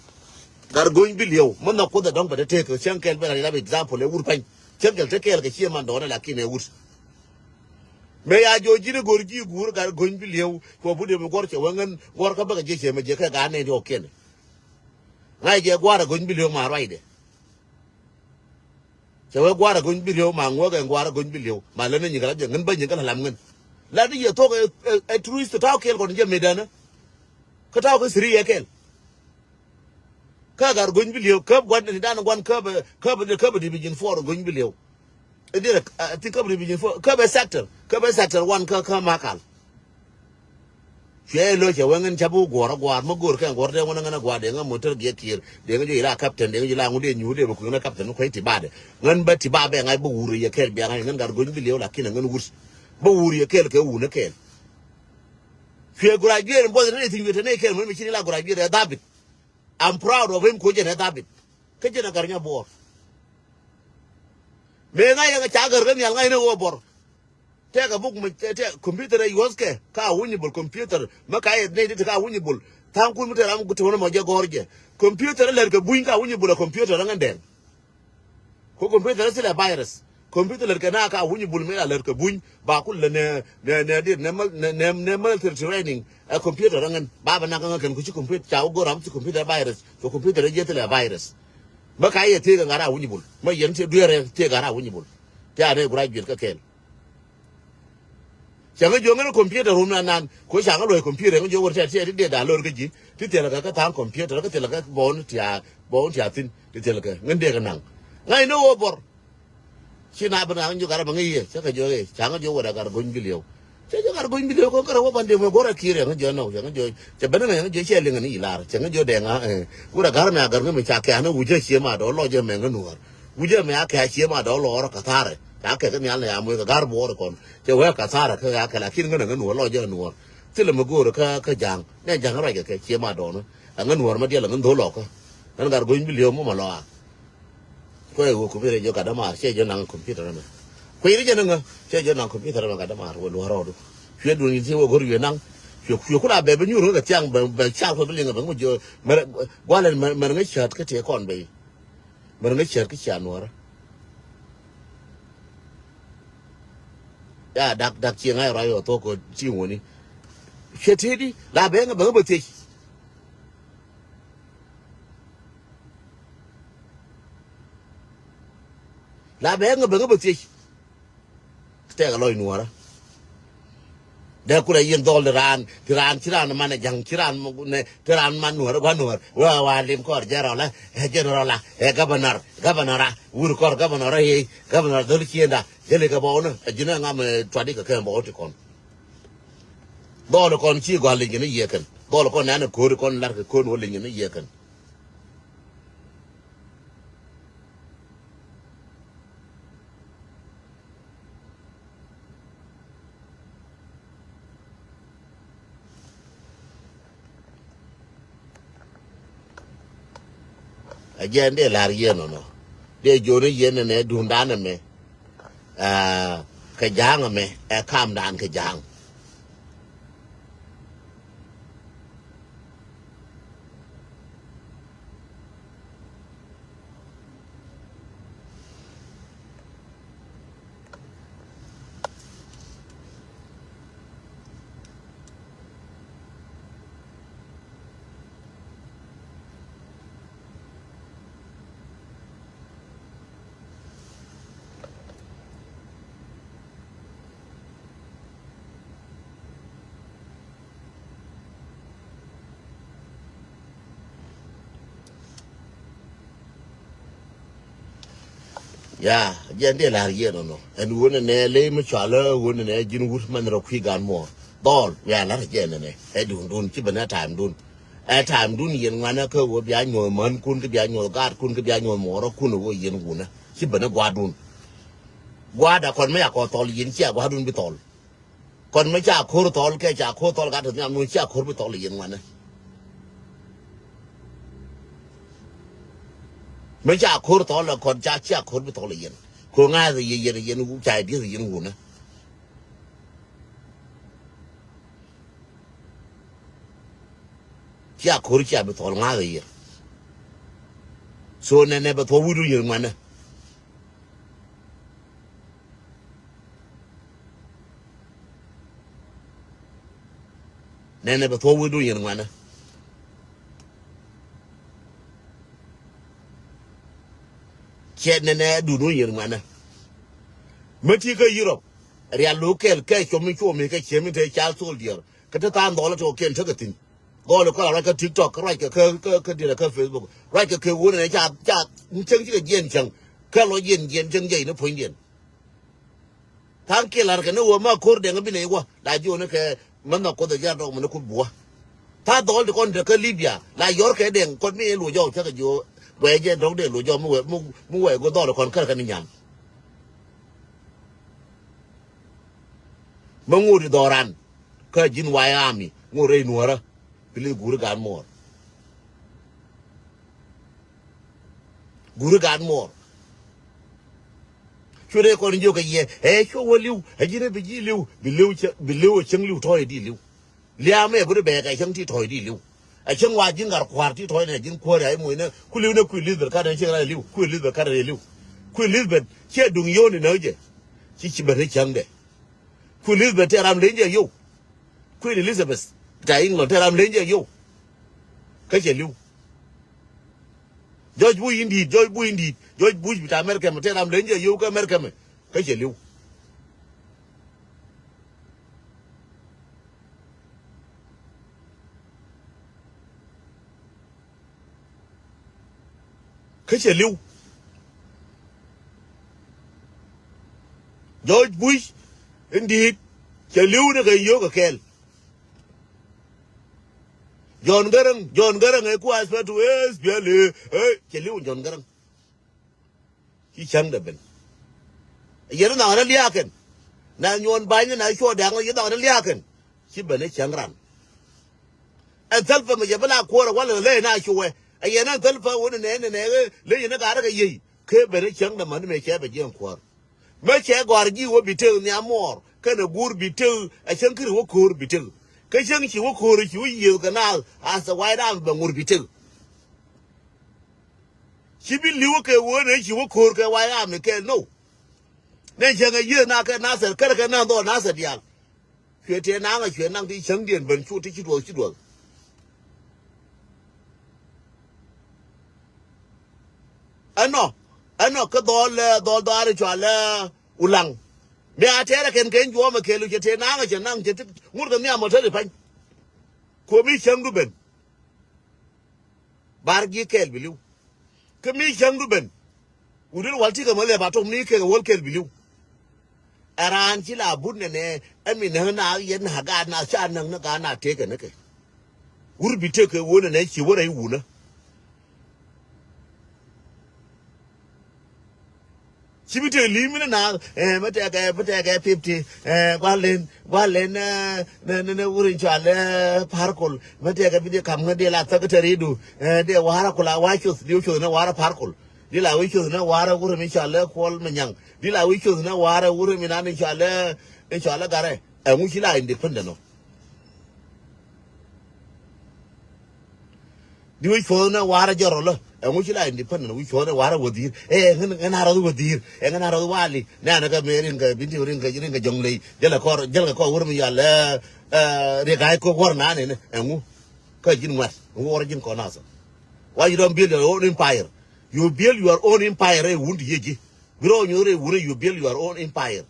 Gat go̱ny bi liɛw mä nhɔk kuoth ɛ dɔ̱ŋ bɛ te tëëk cäŋ kɛɛl ben a riɛl a bɛ example ɛ wur pany. Cäŋ kɛl te kɛɛl kɛ ciɛ man dɔɔnɛ lakin ɛ wut. Mëë ya jiɔ ji̱n ɛ go̱r ji̱ guur gat go̱ny bi liɛw cuɔ but yɛ mi guɔ̱r cɛ wä ŋän guɔ̱r kä bäkɛ jiɛ cɛ mɛ jiɛ kɛ gaat nɛy ti ɣɔ̱kiɛn. Ŋa̱c jɛ gua̱a̱r ɛ go̱ny bi liɛw ma ruacdɛ. Cɛ wee gua̱a̱r a go̱ny bi li̱ew ma ŋuäk ɛn gua̱a̱r a go̱ny bi li̱ew ma lät ni nyikä la jɛ ŋän bä nyikä la lam ŋän. La ni yɛ thok ɛ, ɛ, ɛ truth tɔ̱ kɛɛl kɔn jɛ mëëdɛnä. Kä ta̱wä kä three yɛ kɛl. Kä Gat Go̱ny Bilieu, käp gua̱n ni dan gua̱n käp, käp, käp division four Go̱ny Bilieu. Ɛ dirɛ, I think käp division four, käp ɛ sector, käp ɛ sector one kä, kä Makal. Cuɛ lo̱c cɛ wee ŋän ca bi guɔ̱r a gua̱a̱r, mä go̱o̱r kɛn guɔ̱r dee ŋuɔ̱n ŋän a gua̱a̱r dee ŋä motor giɛ kiɛɛr, dee ŋä jiɔ ila captain, dee ŋä jiɔ ila ŋut dee nyuur dee bɛ kui̱ ŋän a captain kuec ti badɛ. Ŋän bä ti ba bɛ ŋa̱c bä wur yɛ kɛɛl bia ŋa̱c ŋän Gat Go̱ny Bilieu lakin a ŋän wur. Bä wur yɛ kɛɛl kɛ wun ɛ kɛɛl. Cuɛ graduate in both ni ti wi̱i̱ te ni kɛɛl mën mi ci ni la graduate ɛ dhabit. I'm proud of him ko jɛn ɛ dhabit. Kä jɛn ɛ Gat Nya Buɔɔr. Mëë ŋa̱c yɛ ŋa ca gär kä nhial ŋa̱c ni ɣöö Buɔr. Tɛk a buk mi tɛk computer ɛ yuɔth kɛ ka winyibul computer mi ka yɛ nɛy ti ti ka winyibul. Tha̱a̱ŋ kun mi te ram guti wänä mɔ jɛ gɔ̱r jɛ. Computer ɛ lɛr kɛ buny ka winyibul ɛ computer ɛ ŋän dɛŋ. Ko computer ɛ thilɛ virus. Computer lɛr kɛ na ka winyibul mi la lɛr kɛ buny ba kul lɛ nɛ nɛ nɛ dit nɛ mal nɛ nɛ nɛ military training ɛ computer ɛ ŋän ba bɛ nak ŋä kɛn ku ci computer ca wä go̱r ram ci computer virus. Ko computer ɛ jɛ thilɛ virus. Bä ka yɛ tëëk ɛ ŋa̱r a winyibul. Mä yɛn ti dueerɛ tëëk ɛ ŋa̱r a winyibul. Ti a nɛ graduate kä kɛn. Cäŋ jiök ŋän computer rum nan nan ko cäŋ luɔ̱c computer ŋän jiök wär cɛ cɛ ti dee da̱a̱ lor kä ji̱ ti thilɛ kɛ kä tha̱a̱ŋ computer kä thilɛ kɛ bɔɔn tiaak bɔɔn tiaak thi̱n ti thilɛ kɛ ŋän dee kɛ naŋ. Ŋa̱c ni ɣöö Buɔr. Ci na ben ŋa̱c jiök Gat Nya Buɔɔr ŋäc yɛ cä kɛ jiök i̱ cäŋ jiök wär a Gat Go̱ny Bilieu. Cä jiök Gat Go̱ny Bilieu kɔn kärɛ wä ban dee mɛ go̱r a kiɛɛr ŋän jiök nɔ cäŋ jiök cɛ ben ŋa̱c jiök cɛ liŋ ni ilar cäŋ jiök dee ŋa̱ wär a Gat Nya Buɔɔr ŋäc mi ca kɛ an wi̱cä cie ma dɔ̱ lɔc jɛ mɛ ŋän nuɔ̱ɔ̱r. Wi̱cä mɛ a kɛ a cie ma dɔ̱ lɔɔr kä tha̱a̱rɛ ca kɛ kä nhial ni a moc kɛ Gat Buɔɔr kɔn. Cɛ wee ka thara kä ya kɛ lakin ŋän a ŋän nuɔr lɔ jɛ nuɔr. Thilɛ mi go̱o̱r kä kä ja̱a̱ŋ nɛ ja̱a̱ŋ ruac kɛ kɛ cie ma dɔɔni. A ŋän nuɔr ma diɛl a ŋän dho̱l lɔkä. Ŋän Gat Go̱ny Bilieu mɔ ma lɔ a. Kuɛ wee computer jɛ gat dämaar cɛ jɛ naŋ computer mɛ. Kuɛ yiri jɛ ni ŋä cɛ jɛ naŋ computer mɛ gat dämaar wee luɔr rɔɔdu. Cuɛ dun yin ti wee go̱r yue naŋ. Cuɛ cuɛ kula bɛ bi nyuur ŋä kɛ thiaŋ bɛ bɛ cal kuɛ bi liŋ bɛ ŋu jɛ mɛr gualɛ mɛr ŋä cät kä tiɛ kɔn bɛ. Mɛr ŋä cär kä cia nuɔrä. Ya dak dak cie ŋa̱c ruac ɔ thok kɔ ti ŋuɔni. Cɛ tëëdi la bɛ ŋä bɛ ŋä bä thiec. La bɛ ŋä bɛ ŋä bä thiec. Tɛk a lɔc nuɔrä. Dee kulɛ yin dhɔl di raan ti raan ci raan man ɛ ja̱ŋ ci raan nɛ ti raan man nuɔrä gua̱n nuɔr wee wa lim kɔr jɛrɔlä ɛ jɛnɛrɔla ɛ gabɛnɔr gabɛnɔra wur kɔr gabɛnɔra yey gabɛnɔr dhɔl ciënda jɛli kɛ bɔwni ɛ ji̱n ɛ ŋam ɛ tuadi kɛ kɛn bɔw ti kɔn. Dhɔl kɔn ci gɔal linyɛ ni yiëkɛn dhɔl kɔn nɛn ɛ ko̱ri kɔn lar kɛ ko̱n wä linyɛ ni yiëkɛn. A jɛn dee la̱r yien nɔnɔ dee joni yien nɛ dundan ɛmɛ. Aa, kɛ ja̱a̱ŋ ɛmɛ ɛ kamdan kɛ ja̱a̱ŋ. Ya, jɛn dee la̱r yɛn ɔnɔ. Ɛn ɣöö nɛnɛ ley mi cɔalä ɣöö nɛnɛ ji̱n wut mɛn rɔ kui̱ gan muɔɔr. Dhɔl, ya la̱r jɛn nɛnɛ. Ɛ duundun, ci ben ɛ ta̱a̱mdun. Ɛ ta̱a̱mdun yɛn ŋuanä kä ɣöö bia nyuɔ̱th mänkun, kä bia nyuɔ̱th gaatkun, kä bia nyuɔ̱th muɔɔrɔkun ɣöö yɛn wunä. Ci ben ɛ gua̱a̱dun. Gua̱a̱da kɔn mi ya kɔ thɔl yɛn, cia gua̱a̱dun bi thɔl. Kɔn mi ca ko̱r thɔl kɛ ca ko̱r thɔl ka te nhiam nu cia ko̱r bi thɔl yɛn ŋuanɛ. Mi ca ko̱r thɔl kɔn ca cia ko̱r bi thɔl yɛn. Ko ŋa̱th yɛ yɛn yɛn ca dieth yɛn wunä. Cia ko̱r cia bi thɔl ŋa̱th yɛn. So nɛnɛ bɛ thuɔ wi̱du yɛn ŋuanɛ. Nɛnɛ bɛ thuɔ̱k wi̱i̱dun yɛn ŋuanä. Cɛ nɛnɛ dun wun yɛn ŋuanä. Mä ti kä Europe rial lo̱o̱ kɛl kɛ cuɔm mi cuɔm mi kɛ ciemi te child soldier kä te tha̱a̱ŋ dhɔl te kɔ kiɛn tekɛ thi̱n. Dhɔl kɔn a ruac kä TikTok, ruac kɛ kä, kä, kä diɛn kä Facebook. Ruac kɛ kɛ wun nɛ ca, ca, cäŋ cikɛ jiɛn cäŋ. Kä lɔ jiɛn, jiɛn cäŋ jɛ in puɔ̱nydiɛn. Tha̱a̱ŋ kiɛ la̱r kɛ ni wä ma ko̱r dɛŋ bi nɛ iwä. La ji̱ wä ni kɛ män na Kuoth ɛ ji̱ a dɔk mi ni Kuoth buä. Tha̱a̱ dhɔl ti kɔn te kä Libya. La yɔr kɛ dɛŋ kɔn mi luɔ jɔw cakɛ jiɔ. Guɛ jɛ dɔk dɛŋ luɔ jɔw mi wɛ, mi, mi wɛ go dhɔl kɔn kär kɛ ni nyam. Mä ŋot i̱ dhɔran kä ji̱n way ami ŋot rɛy nuɔ̱ɔ̱rä. Bi li̱w guuri gaat muɔɔr. Guuri gaat muɔɔr. Cuɛ rɛy kɔn jiök kɛ yɛ ɛ cuɛ wä li̱w ɛ ji̱n ɛ bi ji̱ li̱w bi li̱w cä bi li̱w ɛ cäŋ li̱w tɔ̱ɔ̱c ɛ di li̱w. Lia̱a̱ mɛ bi ri bɛɛk ɛ cäŋ ti tɔ̱ɔ̱c di li̱w. Ɛ cäŋ wa ji̱n gat kua̱r ti tɔ̱ɔ̱c nɛ ji̱n kuäär ɛ moc nɛ ku li̱w nɛ kui̱ Elizabeth kat ɛ cieŋ rat ɛ li̱w kui̱ Elizabeth kat ɛ li̱w. Kui̱ Elizabeth ciɛ duŋ yio̱o̱ni näk jɛ. Ci ci ben ri cäŋdɛ. Queen Elizabeth tɛ ram lenyɛ yow. Queen Elizabeth ta England tɛ ram lenyɛ yow. Kä cɛ li̱w. George Bush in di̱i̱t, George Bush in di̱i̱t, George Bush bita America mɛ tɛ ram lenyɛ yow kä America mɛ. Kä cɛ li̱w. Kä cɛ li̱w. George Bush in di̱i̱t cɛ li̱w ni kɛ yio̱o̱k kɛ kɛɛl. John Garang, John Garang ɛ ku aspect to S P L A, ɛ cɛ li̱w John Garang. Ci cäŋdɛ ben. Yɛn naŋ rä lia̱a̱kɛn. Na nyuɔn ba̱ny na cuɔ da̱ŋ yɛn naŋ rä lia̱a̱kɛn. Ci ben ɛ cäŋ ran. Ɛn thäl pɛ mɛ jɛ bi la kuɔrɛ walɛ ley na cuɛ. Ɛ yɛn ɛn thäl pɛ wun nɛ nɛ nɛ ley yɛn ɛ gat rɛ kɛ yey. Kɛ ben ɛ cäŋdɛ män mɛ cɛ bɛ jiɛn kuɔr. Mä cɛ gɔ̱a̱r ji̱ wä bi tek nhiam muɔɔr kɛnɛ guur bi tek ɛ cäŋ kiri wä ko̱o̱r bi tek. Kä cäŋ ci wä ko̱o̱r ci wä yiëëth kɛ naath a thɛ wa̱a̱ ram bɛ ŋur bi tek. Ci bi li̱w kɛ wä nɛ ci wä ko̱o̱r kɛ wa̱a̱ ram ni kɛɛl no. Nɛ cäŋ ɛ yiëëth na kɛ nathɛr kärɛ kɛ nath dhɔɔl nathɛr diaal. Cuɛ tëë naŋ ɛ cuɛ naŋ ti cäŋdiɛn ben cu ti ci duɔth ci duɔth. Ɛnɔ ɛnɔ kä dhɔl ɛ dhɔl dhɔaar ɛ cɔal ɛ ulaŋ. Mi a tɛɛrɛ kɛn kɛn juɔmɛ kɛɛl cɛ tëë naŋ ɛ cɛ naŋ cɛ ti ŋut kɛ nhiam ɔ te ri pa̱ny. Kuɔmi cäŋdu ben. Bar ji̱ kɛɛl bi li̱w. Kä mi cäŋdu ben. Wut in wal ti kɛ mä lɛp a tok ni kɛ kɛ wäl kɛɛl bi li̱w. Ɛ raan ci la but nɛnɛ ɛ mi näk na yɛn na gaat na ca näk ni gaat na tëëkɛ ni kɛ. Wur bi tëëkɛ wun nɛnɛ ci wä rɛy wunä. Ci bi tëë li̱i̱m ni naath ɛ mi tɛkɛ mi tɛkɛ fifty ɛ gua̱l len gua̱l len ɛ nɛ nɛ nɛ wur in cɔal ɛ parkol mi tɛkɛ bi di kam ŋä di la thäk tɛ ridu ɛ di wa̱rä kula wa̱ cuth di cuth ni wa̱rä parkol. Di la wi̱c cuth ni wa̱rä wur in cɔal ɛ kuɔl mi nyaŋ di la wi̱c cuth ni wa̱rä wur in nan in cɔal ɛ in cɔal ɛ garɛ. Ɛŋu ci la independent ɔ. Di wi̱c puɔ̱th ni warä jɛ rɔlä ɛŋu ci la independent wi̱c puɔ̱th ni warä wädhi̱i̱r ɛ ŋän ŋän a rɔth wädhi̱i̱r ɛ ŋän a rɔth wali. Nɛnɛ kɛ mëë rin kɛ binti rin kɛ rin kɛ jɔŋ ley jälɛ kɔr jälɛ kɔr wur mi yal ɛ ɛ rik ay kok wär nani ni ɛŋu. Kä ji̱n ŋuɛt ɛŋu wär ji̱n kɔn nasä. Why you don't build your own empire? You build your own empire ɛ wun ti yie ji̱. Bi rɔ nyuur ɛ wun ɛ you build your own empire.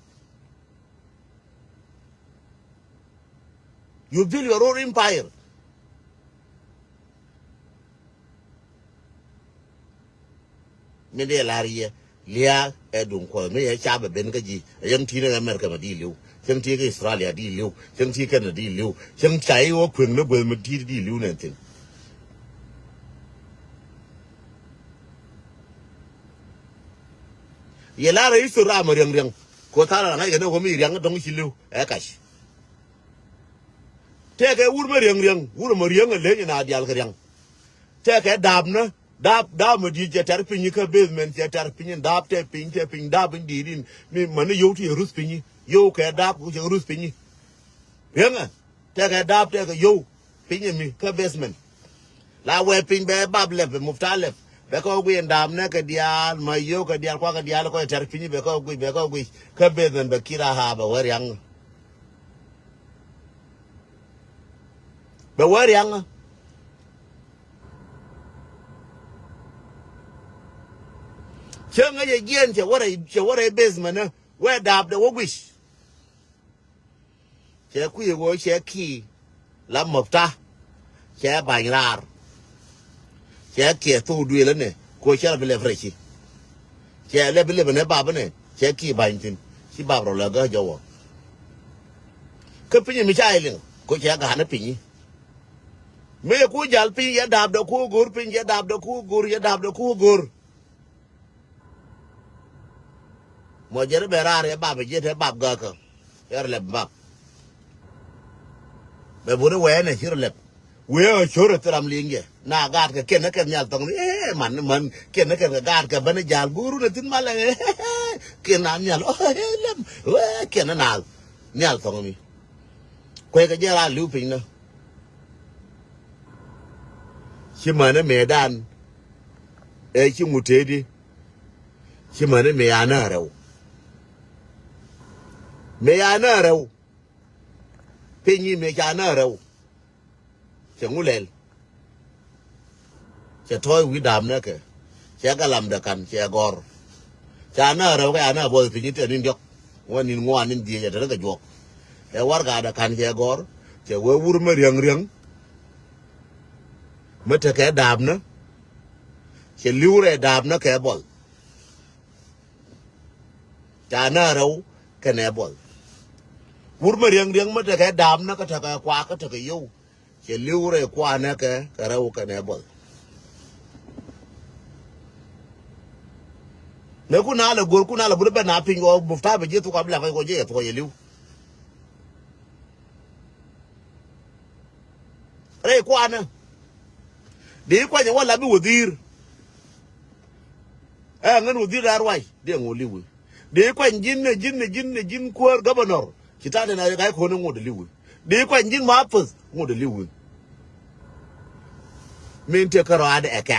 You build your own empire. Mi dee lar yɛ liaak ɛ duŋ kuɔth mi yɛ cap ɛ ben kä ji̱ ɛ yɛn ti̱n ɛ America mɛ di li̱w cäŋ ti̱ kä Australia di li̱w cäŋ ti̱ Canada di li̱w cäŋ ca i̱ wä kueŋ ni gueth mi ti̱t di li̱w nɛ thi̱n. Yɛ lar ɛ i̱ thor ram ɛ riäŋ riäŋ. Ko tha̱a̱r ɛ ŋa̱c kɛ ni wä mi riäŋ dɔ̱ŋ ci li̱w ɛ kac. Tɛkɛ wur mi riäŋ riäŋ wur mi riäŋ ɛ leny ɛ na diaal kɛ riäŋ. Tɛkɛ daapnä daap daap mi di̱i̱t cɛ tɛr piny kä basement cɛ tɛr piny in daap tɛ piny tɛ piny daap in di̱i̱t in mi mäni yio̱w ti cɛ ruth piny yio̱w kɛ daap ku cɛ ruth piny. Riäŋɛ tɛkɛ daap tɛkɛ yio̱w piny mi kä basement. La wee piny bɛ bap lɛp mufta lɛp bɛ kä guic in daapnɛ kɛ diaal ma yio̱w kɛ diaal kuakɛ diaal kɔc tɛr piny bɛ kä guic bɛ kä guic kä basement bɛ kira ha bɛ wee riaŋ. Bɛ wee riaŋ. Cɛ ŋäc ɛ jiɛn cɛ wä rɛy cɛ wä rɛy basement ni wee daap dɛ wä guic. Cɛ kui̱ ɛ ɣöö cɛ ki̱i̱ la mɔpta. Cɛ ba̱ny raar. Cɛ kiɛ thok duëël ɛnɛ ko cɛ rɔ bi lɛp rɛci. Cɛ lɛp bi lɛp ɛnɛ bap ɛnɛ cɛ ki ba̱ny thi̱n. Ci bap rɔ lɛ gä jɔk wä. Kä piny mi ca iliŋ ko cɛ ga̱a̱n ɛ piny. Mëë ku jal piny yɛ dapdɛ ku go̱r piny yɛ dapdɛ ku go̱r yɛ dapdɛ ku go̱r. Mɔ jɛn bɛ raar yɛ bap jiɛt ɛ bap gäkä. Yɛ rɔ lɛp bap. Bɛ buni wɛɛnɛ ci rɔ lɛp. Wee ɔ cor ɛ thi ram liŋ jɛ na gaatkɛ kiɛn ɛ kɛn nhial thɔŋ ni ɛ man man kiɛn ɛ kɛn kɛ gaatkɛ bäni ja̱a̱l guurun ɛ thi̱n malɛ. Kiɛn na nhial ɔ ɛ lɛm wee kiɛn ɛ naath nhial thɔŋ mi. Kueckɛ jɛ raar li̱w piny nä. Ci mänä mëëdan ɛ ci ŋut tëëdi. Ci mänä mëë anä rɛw. Mëë anä rɛw. Piny i̱ mëë ca anä rɛw. Cɛ ŋu lɛl. Cɛ tɔ̱ɔ̱c wi̱i̱ da̱a̱m nɛ kɛ cɛ galamdɛ ka̱n cɛ gɔ̱r. Ca nä rɛw kɛ ca nä buɔth piny i̱ tɛn in diɔ̱k. Wä ni̱n ŋuan ni̱n dhieec cɛ te ni kɛ juɔk. Ɛ warɛgakdɛ ka̱n cɛ gɔ̱r cɛ wee wur mä riäŋ riäŋ. Mä tekɛ da̱a̱m nä cɛ li̱w rɛy da̱a̱m nä kɛ buɔth. Ca nä rɛw kɛnɛ buɔth. Wur mä riäŋ riäŋ mä tekɛ da̱a̱m nä kä tekɛ kuak kä tekɛ yio̱w. Cɛ li̱w rɛy kuanɛ kɛ kɛ rɛw kɛnɛ buɔth. Mëë kun a lɛ go̱r kun a lɛ buni ben a piny kɔ bufta bɛ ji̱ thuk a bi lɛ kɔc kɔ ji̱ yɛ thuk yɛ li̱w. Rɛy kuanɛ di kuanyɛ wä la bi wädhi̱i̱r. Ɛ ŋän wädhi̱i̱r a ruac di ŋu li̱wi. Di kuany ji̱n ni ji̱n ni ji̱n ni ji̱n kuäär gabänɔr ci ta̱a̱ ni na ri ga̱y ko̱n ŋut li̱wi. Di kuany ji̱n ma peth ŋut li̱wi. Min te kärɔaadɛ ɛ kɛ.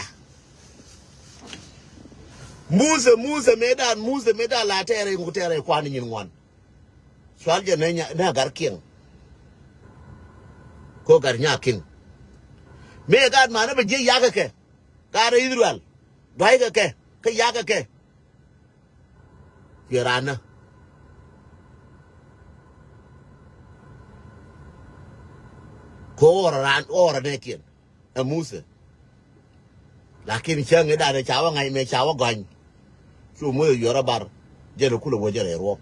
Musɛ musɛ mëëdan musɛ mëëdan la tɛɛrɛ ŋu tɛɛrɛ kuan nyin ŋuan. Cual jɛ nɛ nya nɛ gar kiɛŋ. Ko gar nya kiŋ. Mëë gaat manɛ bɛ jiɛ yakɛ kɛ. Gaat Israel duaykɛ kɛ kä yakɛ kɛ. Kuiɛ raan nä. Ko ɣɔr raan ɣɔr nɛ kiɛn. Ɛ Musɛ. Lakin cäŋ i̱ danɛ ca wä ŋa̱c mɛ ca wä gɔ̱ny. Cu Musɛ yuɔr a bar jɛn kulɛ wä jɛn rɛy ruɔ̱k.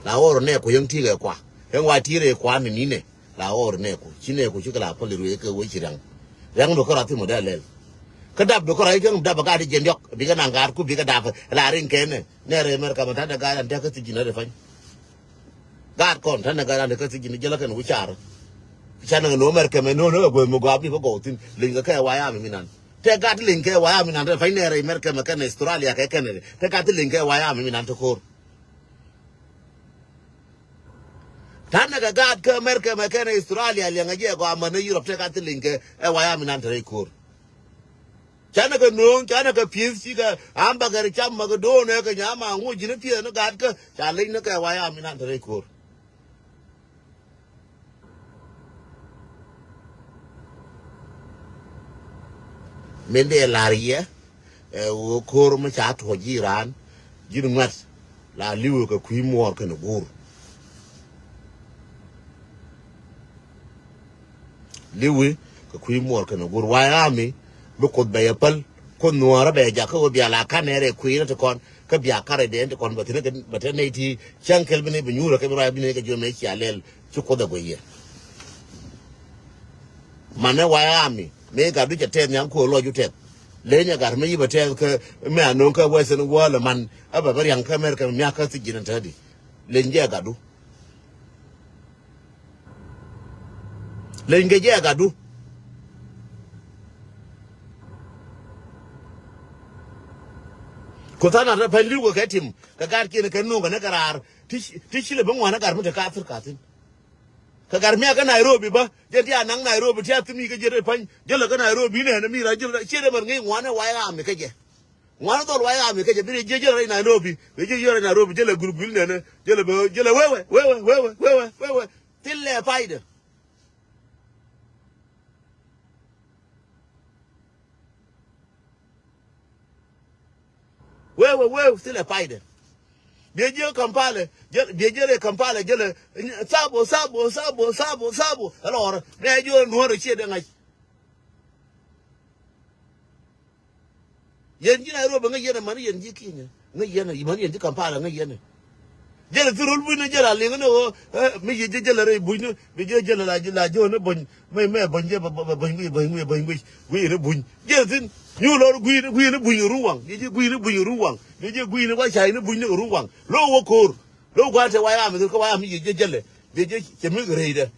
La ɣɔr nɛ ku yäŋ ti̱i̱ kɛ kua yäŋ wa ti̱i̱ rɛy kua ni ni̱nɛ. La ɣɔr nɛ ku ci nɛ ku ci kɛ la päl i̱ ruëë kɛ wee ci riaŋ. Riaŋ du kä rɔ thimɔ dee lɛl. Kä dap du kä rɔ i̱ käŋ dap a gat i̱ jɛn diɔ̱k bikɛ naŋ gat ku bikɛ dap la riŋ kɛn nɛ nɛ rɛy mɛr kamɛ ta̱t dee gat an tɛk kä thi̱c ji̱n a dee pa̱ny. Gaat kɔn ta̱nɛ gat an tɛk kä thi̱c ji̱n jälä kɛn wi̱caar. Canɛ kɛ no̱o̱m mɛr kɛmɛ no̱o̱n ɛ guäth mi gɔaa bi bä gɔw thi̱n liŋ kɛ kɛ wayam mi nan. Tɛ gat liŋ kɛ wayam mi nan tɛ pa̱ny nɛ rɛy mɛr kɛmɛ kɛn Australia kɛ kɛn tɛ gat liŋ kɛ wayam mi nan tɛ ko̱r. Ta̱nɛ kɛ gaat kä America mɛ kɛn Australia liɛŋɛ jɛ gɔaa män ni Europe tɛ gaat ti liŋ kɛ ɛ wayam inan te rɛy ko̱r. Canɛ kɛ no̱o̱ŋ canɛ kɛ pi̱eth cikɛ am bä gɛr cam mɛ kɛ do̱o̱nɛ kɛ nyam a ŋuc ji̱n pi̱eth ni gaat kä ca leny ni kɛ wayam inan te rɛy ko̱r. Min dee la̱r yɛ ɛ ɣöö ko̱r mi ca tuɔ̱c ji̱ raan ji̱n ŋuɛ̈t la li̱wɛ kɛ kui̱ muɔɔr kɛnɛ guur. Li̱wi kɛ kui̱ muɔɔr kɛnɛ guur wayami bi kuoth bɛ yɛ päl kuoth nuɔ̱ɔ̱rä bɛ jak kä ɣöö bia la kanɛ rɛ kui̱ rɛ ti kɔn kä bia karɛ dee ti kɔn bɛ thi̱n bɛ te nɛy ti cäŋ kɛl bi ni bi nyuurä kɛ bi ruac bi ni kɛ jiöm ɛ cia lɛl ci kuoth ɛ guiy yɛ. Manɛ wayami mëë gat du cɛ tɛth nhiam kuɔ lɔc ju tɛth. Leny ɛ gat mi yipɛ tɛth kä mi a no̱o̱ŋ kä western world man ɛ bɛ bä riaŋ kä America mi miak kä thi̱c ji̱n ɛ tädi. Leny jɛ ɛ gat du. Leny kɛ jɛ ɛ gat du. Ku tha̱a̱ŋ na te pɛn li̱w kɛ kɛ tim kɛ gat kiɛn kɛ no̱o̱ŋ kɛ ni kɛ raar ti ci lɛ bi ŋuan ɛ gat mi te ka Africa thi̱n. Kɛ gat miakä Nairobi bä jɛn ti a naŋ Nairobi ti a thim yi kä jɛ rɛy pa̱ny jälɛ kä Nairobi nɛnɛ mi ra jälɛ ciet ɛmɛr ŋi̱i̱c ŋuanɛ wayami kä jɛ. Ŋuanɛ dhɔl wayami kä jɛ bi rɛ jiɛ jälɛ rɛy Nairobi rɛ jiɛ jiɛ rɛy Nairobi jälɛ gurgul nɛnɛ jälɛ bä jälɛ wewɛ wewɛ wewɛ wewɛ wewɛ. Thilɛ paydɛ. Wewɛ wewɛ thilɛ paydɛ. Biɛ jiɛ Kampala, jɛ, biɛ jiɛ rɛ Kampala, jɛ lɛ, Sabo, Sabo, Sabo, Sabo, Sabo. Ɛlɔrɛ, mɛ jiɔ Nuɔrɛ ciɛ dee ŋa̱c. Yɛn ji̱ Nairobi ŋäc yɛn ɛ, mani yɛn ji̱ Kenya ŋäc yɛn ɛ, mani yɛn ji̱ Kampala ŋäc yɛn ɛ. Jɛl thil rol bunyni jɛl a liŋ ni ɣöö, eh, mi yi jɛ jɛl rɛy bunyni, mi jɛ jɛl la, la jɛ ni buny, mi, mi buny jɛ, buny, buny, buny, buny, buny, buny, buny. Jɛl thin, nyu lor guini, guini buny ruwaŋ, yi jɛ guini buny ruwaŋ, yi jɛ guini wa cay ni buny ni ruwaŋ. Lo wä ko̱r, lo gua te waya mi, ko waya mi yi jɛ jɛl, bi jɛ cɛ mi rɛy dɛ.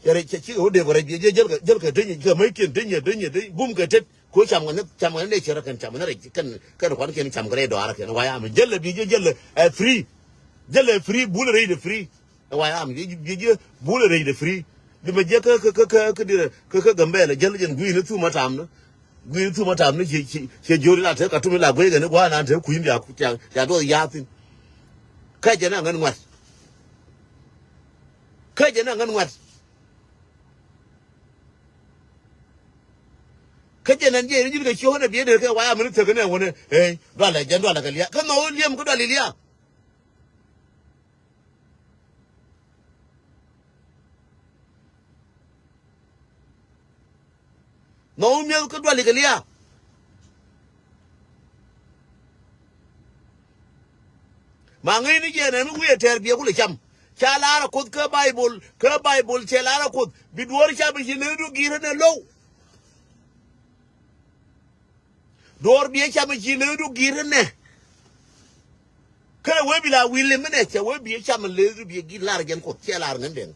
Cɛ rɛy, cɛ ci wä dee kɔ rɛy, bi jɛ jɛl kɛ, jɛl kɛ deny, kɛ mɛ kiɛn deny, deny, deny, bum kɛ tet. Ko cam kɛ ni, cam kɛ ni dee cɛ rɛ kɛn, cam kɛ ni rɛy, kɛn, kɛn kuan kɛn cam kɛ rɛy dɔaarä kɛn. Waya mi jɛl bi jɛ jɛl ɛ free. Jɛl ɛ free, bul rɛy dɛ free. Ɛ waya mi bi jɛ bul rɛy dɛ free. Di mɛ jɛ kä, kä, kä, kä, kä dirɛ, kä, kä Gambɛlɛ jɛl jɛn guini thumä tamni. Guini thumä tamni ci, ci, ci jori la te Katum la guini kɛn guana te kui̱n bia, bia, bia duɔth yathin. Kä jɛ na ŋän ŋuat. Kä jɛ na ŋän ŋuat. Kä jɛ nɛn jɛ ni ji̱n kɛ ciökɛ nɛ biɛ dee kɛ waya mini thäk ni ɛ wänɛ. Ey, dualɛ jɛn dualɛ kɛ lia̱a̱. Kä nhɔw liɛm kä dualɛ lia̱a̱. Nhɔw mi̱eth kä dualɛ kɛ lia̱a̱. Ma ŋäcni jɛ nɛ mi wi̱i̱ ɛ tɛɛr biɛ kulɛ cam. Ca lar ɛ Kuoth kä Baibol, kä Baibol cɛ lar ɛ Kuoth. Bi duɔ̱ɔ̱r cam i̱ ci lëëdu gi̱i̱rä nɛ lo̱w. Duɔ̱ɔ̱r biɛ cam i̱ ci lëëdu gi̱i̱rä nɛ. Kä wee bi la wi̱i̱ lim inɛ cɛ wee biɛ cam i̱ lëëdu biɛ gi̱i̱r lar jɛn Kuoth cɛ lar ŋän dɛŋ.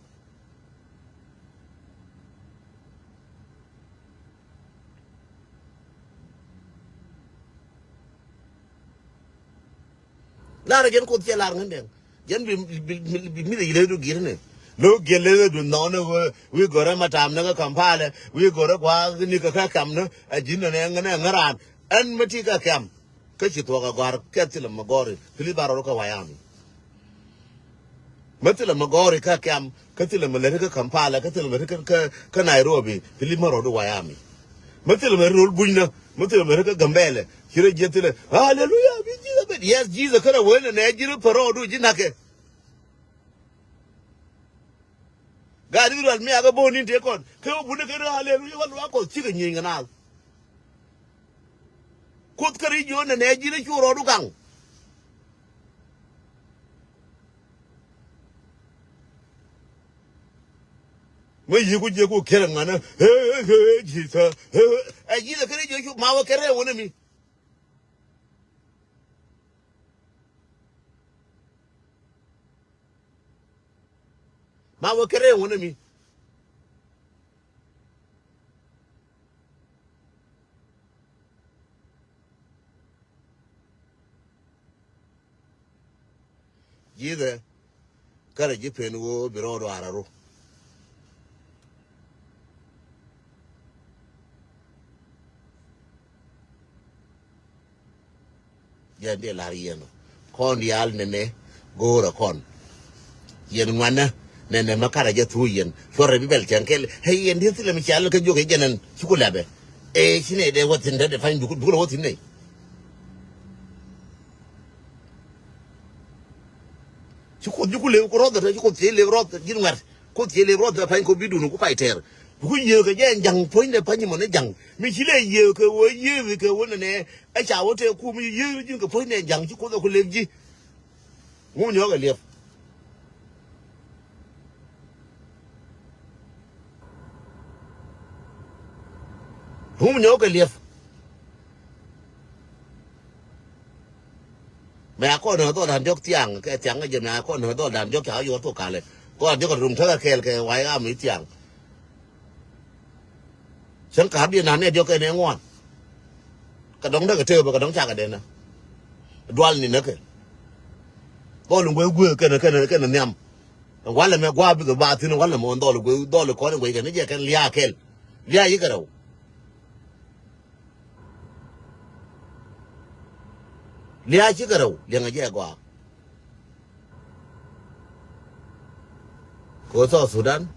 Lar jɛn Kuoth cɛ lar ŋän dɛŋ. Jɛn bi, bi, bi, bi mi lɛ yi lɛ du gi̱r ni. Lo gi̱r lɛ du nɔn ni wee, wi̱i̱ gɔrɛ ma tam ni kä Kampala, wi̱i̱ gɔrɛ gua̱a̱k ni kä kä kam ni, a ji̱n ni ŋän, ŋän raan. Ɛn mi ti kä kam. Kä ci thuɔk a gɔ̱a̱r kɛ thilɛ ma gɔ̱a̱ri, pili ba rɔr kä wayami. Mä thilɛ mɛ gɔ̱ri kä kiam, kä thilɛ mɛ lät kä Kampala, kä thilɛ mɛ kä, kä, kä Nairobi, thili mɛ rɔ̱du wayami. Mä thilɛ mɛ rol bunyna, mä thilɛ mɛ kä Gambɛlɛ, ci rɛ jiɛ thilɛ, haleluya, bi Jesus ben. Yes, Jesus kärɛ wen nɛ ji̱ rɛ pɛ rɔ̱du ji̱ nakɛ. Gaat Israel mi akɛ bo̱o̱n in tëë kɔn, kɛ wä bunä kɛ rɛ haleluya, wä luaak kɔth cikɛ nyieny kɛ naath. Kuoth kä ri jiö nɛ nɛ ji̱n cu rɔɔdu gaŋ. Mä yiëë ku jiëë ku kɛl ŋanä. Ɛ ji̱thä. Ɛ ji̱thä kä ri jiö cu ma wä kɛ rɛɛ wänä mi. Ma wä kɛ rɛɛ wänä mi. Ji̱thɛ kärɛ ji̱ pen ɣöö bi rɔɔdu a rɔ ru. Jɛn dee lar yɛn ɔ kɔn diaal nɛnɛ go̱o̱rɛ kɔn. Yɛn ŋuanä nɛnɛ mä karɛ jɛ thuuc yɛn cuɔrɛ bi bɛl cɛn kɛl. Hɛ yɛn dieth thilɛ mi cial kä jiök i̱ jɛn ɛn ci ku lɛpɛ. Ëë ci nɛy dee wä thi̱n te dee pa̱ny duk duk lɛ wä thi̱n nɛy. Ci Kuoth ji̱ ku lëë ku rɔth ɛ te ci Kuoth ciey lëë rɔth ji̱n ŋuɛ̈t. Kuoth ciey lëë rɔth ɛ pa̱ny kɔ bi dun ku pay tɛɛr. Bi ku yiëë kɛ jɛ ɛn ja̱ŋ puɔ̱nydɛ pa̱ny mɔ ni ja̱ŋ mi ci lɛ yiëë kɛ wä yiëë kɛ wä nɛnɛ. Ɛ ca wä tëë kum yiëë ji̱n kɛ puɔ̱nydɛ ɛn ja̱ŋ ci Kuoth ɛ ku lëk ji̱. Ŋu nyɔk ɛ liɛp. Ŋu nyɔk ɛ liɛp. Mɛ a kɔn ɛ dhɔl dan diɔk thiaŋ kɛ thiaŋ kɛ jɛ mɛ a kɔn ɛ dhɔl dan diɔk ca yuɔr thok kalɛ. Kɔn diɔk ɛ rum tekɛ kɛɛl kɛ way ram i̱ thiaŋ. Cäŋ ka̱r diɛ na̱n nɛ diɔk kɛn ɛ ŋuan. Kɛ dɔ̱ŋ däkɛ tëë bä kɛ dɔ̱ŋ cakɛ dɛn ɛ dual ni näkɛ. Dhɔl in guey guey kɛn kɛn kɛn nhiam. Walɛ mɛ gua̱a̱ bikɛ ba thi̱n walɛ mɛ ɣän dhɔl in guey dhɔl in kɔn in guey kɛn ni jɛ kɛn lia̱a̱ kɛl. Lia̱a̱ yikɛ rɛw. Lia̱a̱ cikɛ rɛw liɛŋɛ jɛ gɔaa. Kɛ ɣöö South Sudan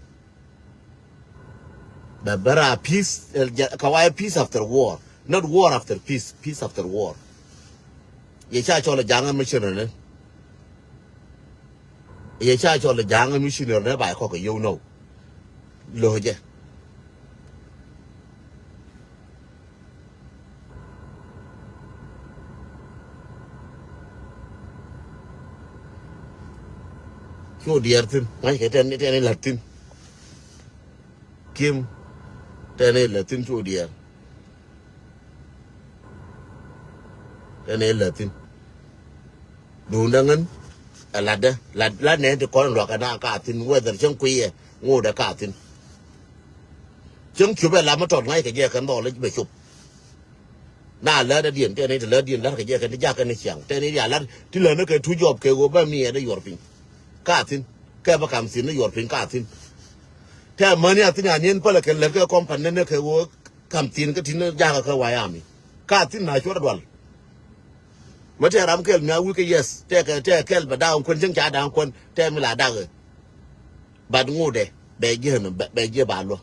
bɛ bä raa peace, eh, ja- kɛ wayɛ peace after war, not war after peace, peace after war. Yɛ ca cɔl ɛ jaŋä missionary ni. Yɛ ca cɔl ja̱a̱ŋ missionary nɛ ba kɔk kɛ yio̱w nɔw. Lo̱ jɛ. Cu diɛɛr thi̱n ŋa̱ckɛ tɛn tɛn ilat thi̱n. Kim tɛn ilat thi̱n cu diɛɛr. Tɛn ilat thi̱n. Duundä ŋän ɛ latdä lat lat nɛn ti kɔn luakä na ka thi̱n whether cäŋ kuiyɛ ŋo̱o̱dɛ ka thi̱n. Cäŋ cupɛ lam mi tɔt ŋa̱ckɛ jɛ kɛn dhɔl bɛ cup. Na lätdä diɛn tɛn i̱ ti lät diɛn la̱t kɛ jɛ kɛn ti jakä ni ciaŋ tɛn i̱ ya la̱t ti lät ni kɛ tu jɔp kɛ ɣöö bä mi ɛdä yuɔr piny. Ka thi̱n kɛ bä kam thi̱n ni yuɔr piny ka thi̱n. Tɛ mäni a thi̱n a niɛn pälɛ kɛ lät kɛ kɔmpani ni kɛ ɣöö kam thi̱n kä ti̱n jakä kɛ wayami. Ka thi̱n na cuɔr dual. Mä tɛ ram kɛl mi a wi̱i̱ kɛ yes tɛ kɛ tɛ kɛl bɛ da̱a̱ŋ kuän cäŋ ca da̱a̱ŋ kuän tɛ mi la da̱a̱ŋ. Bat ŋuudɛ bɛ jiɛ nɔ bɛ jiɛ ba luɔ.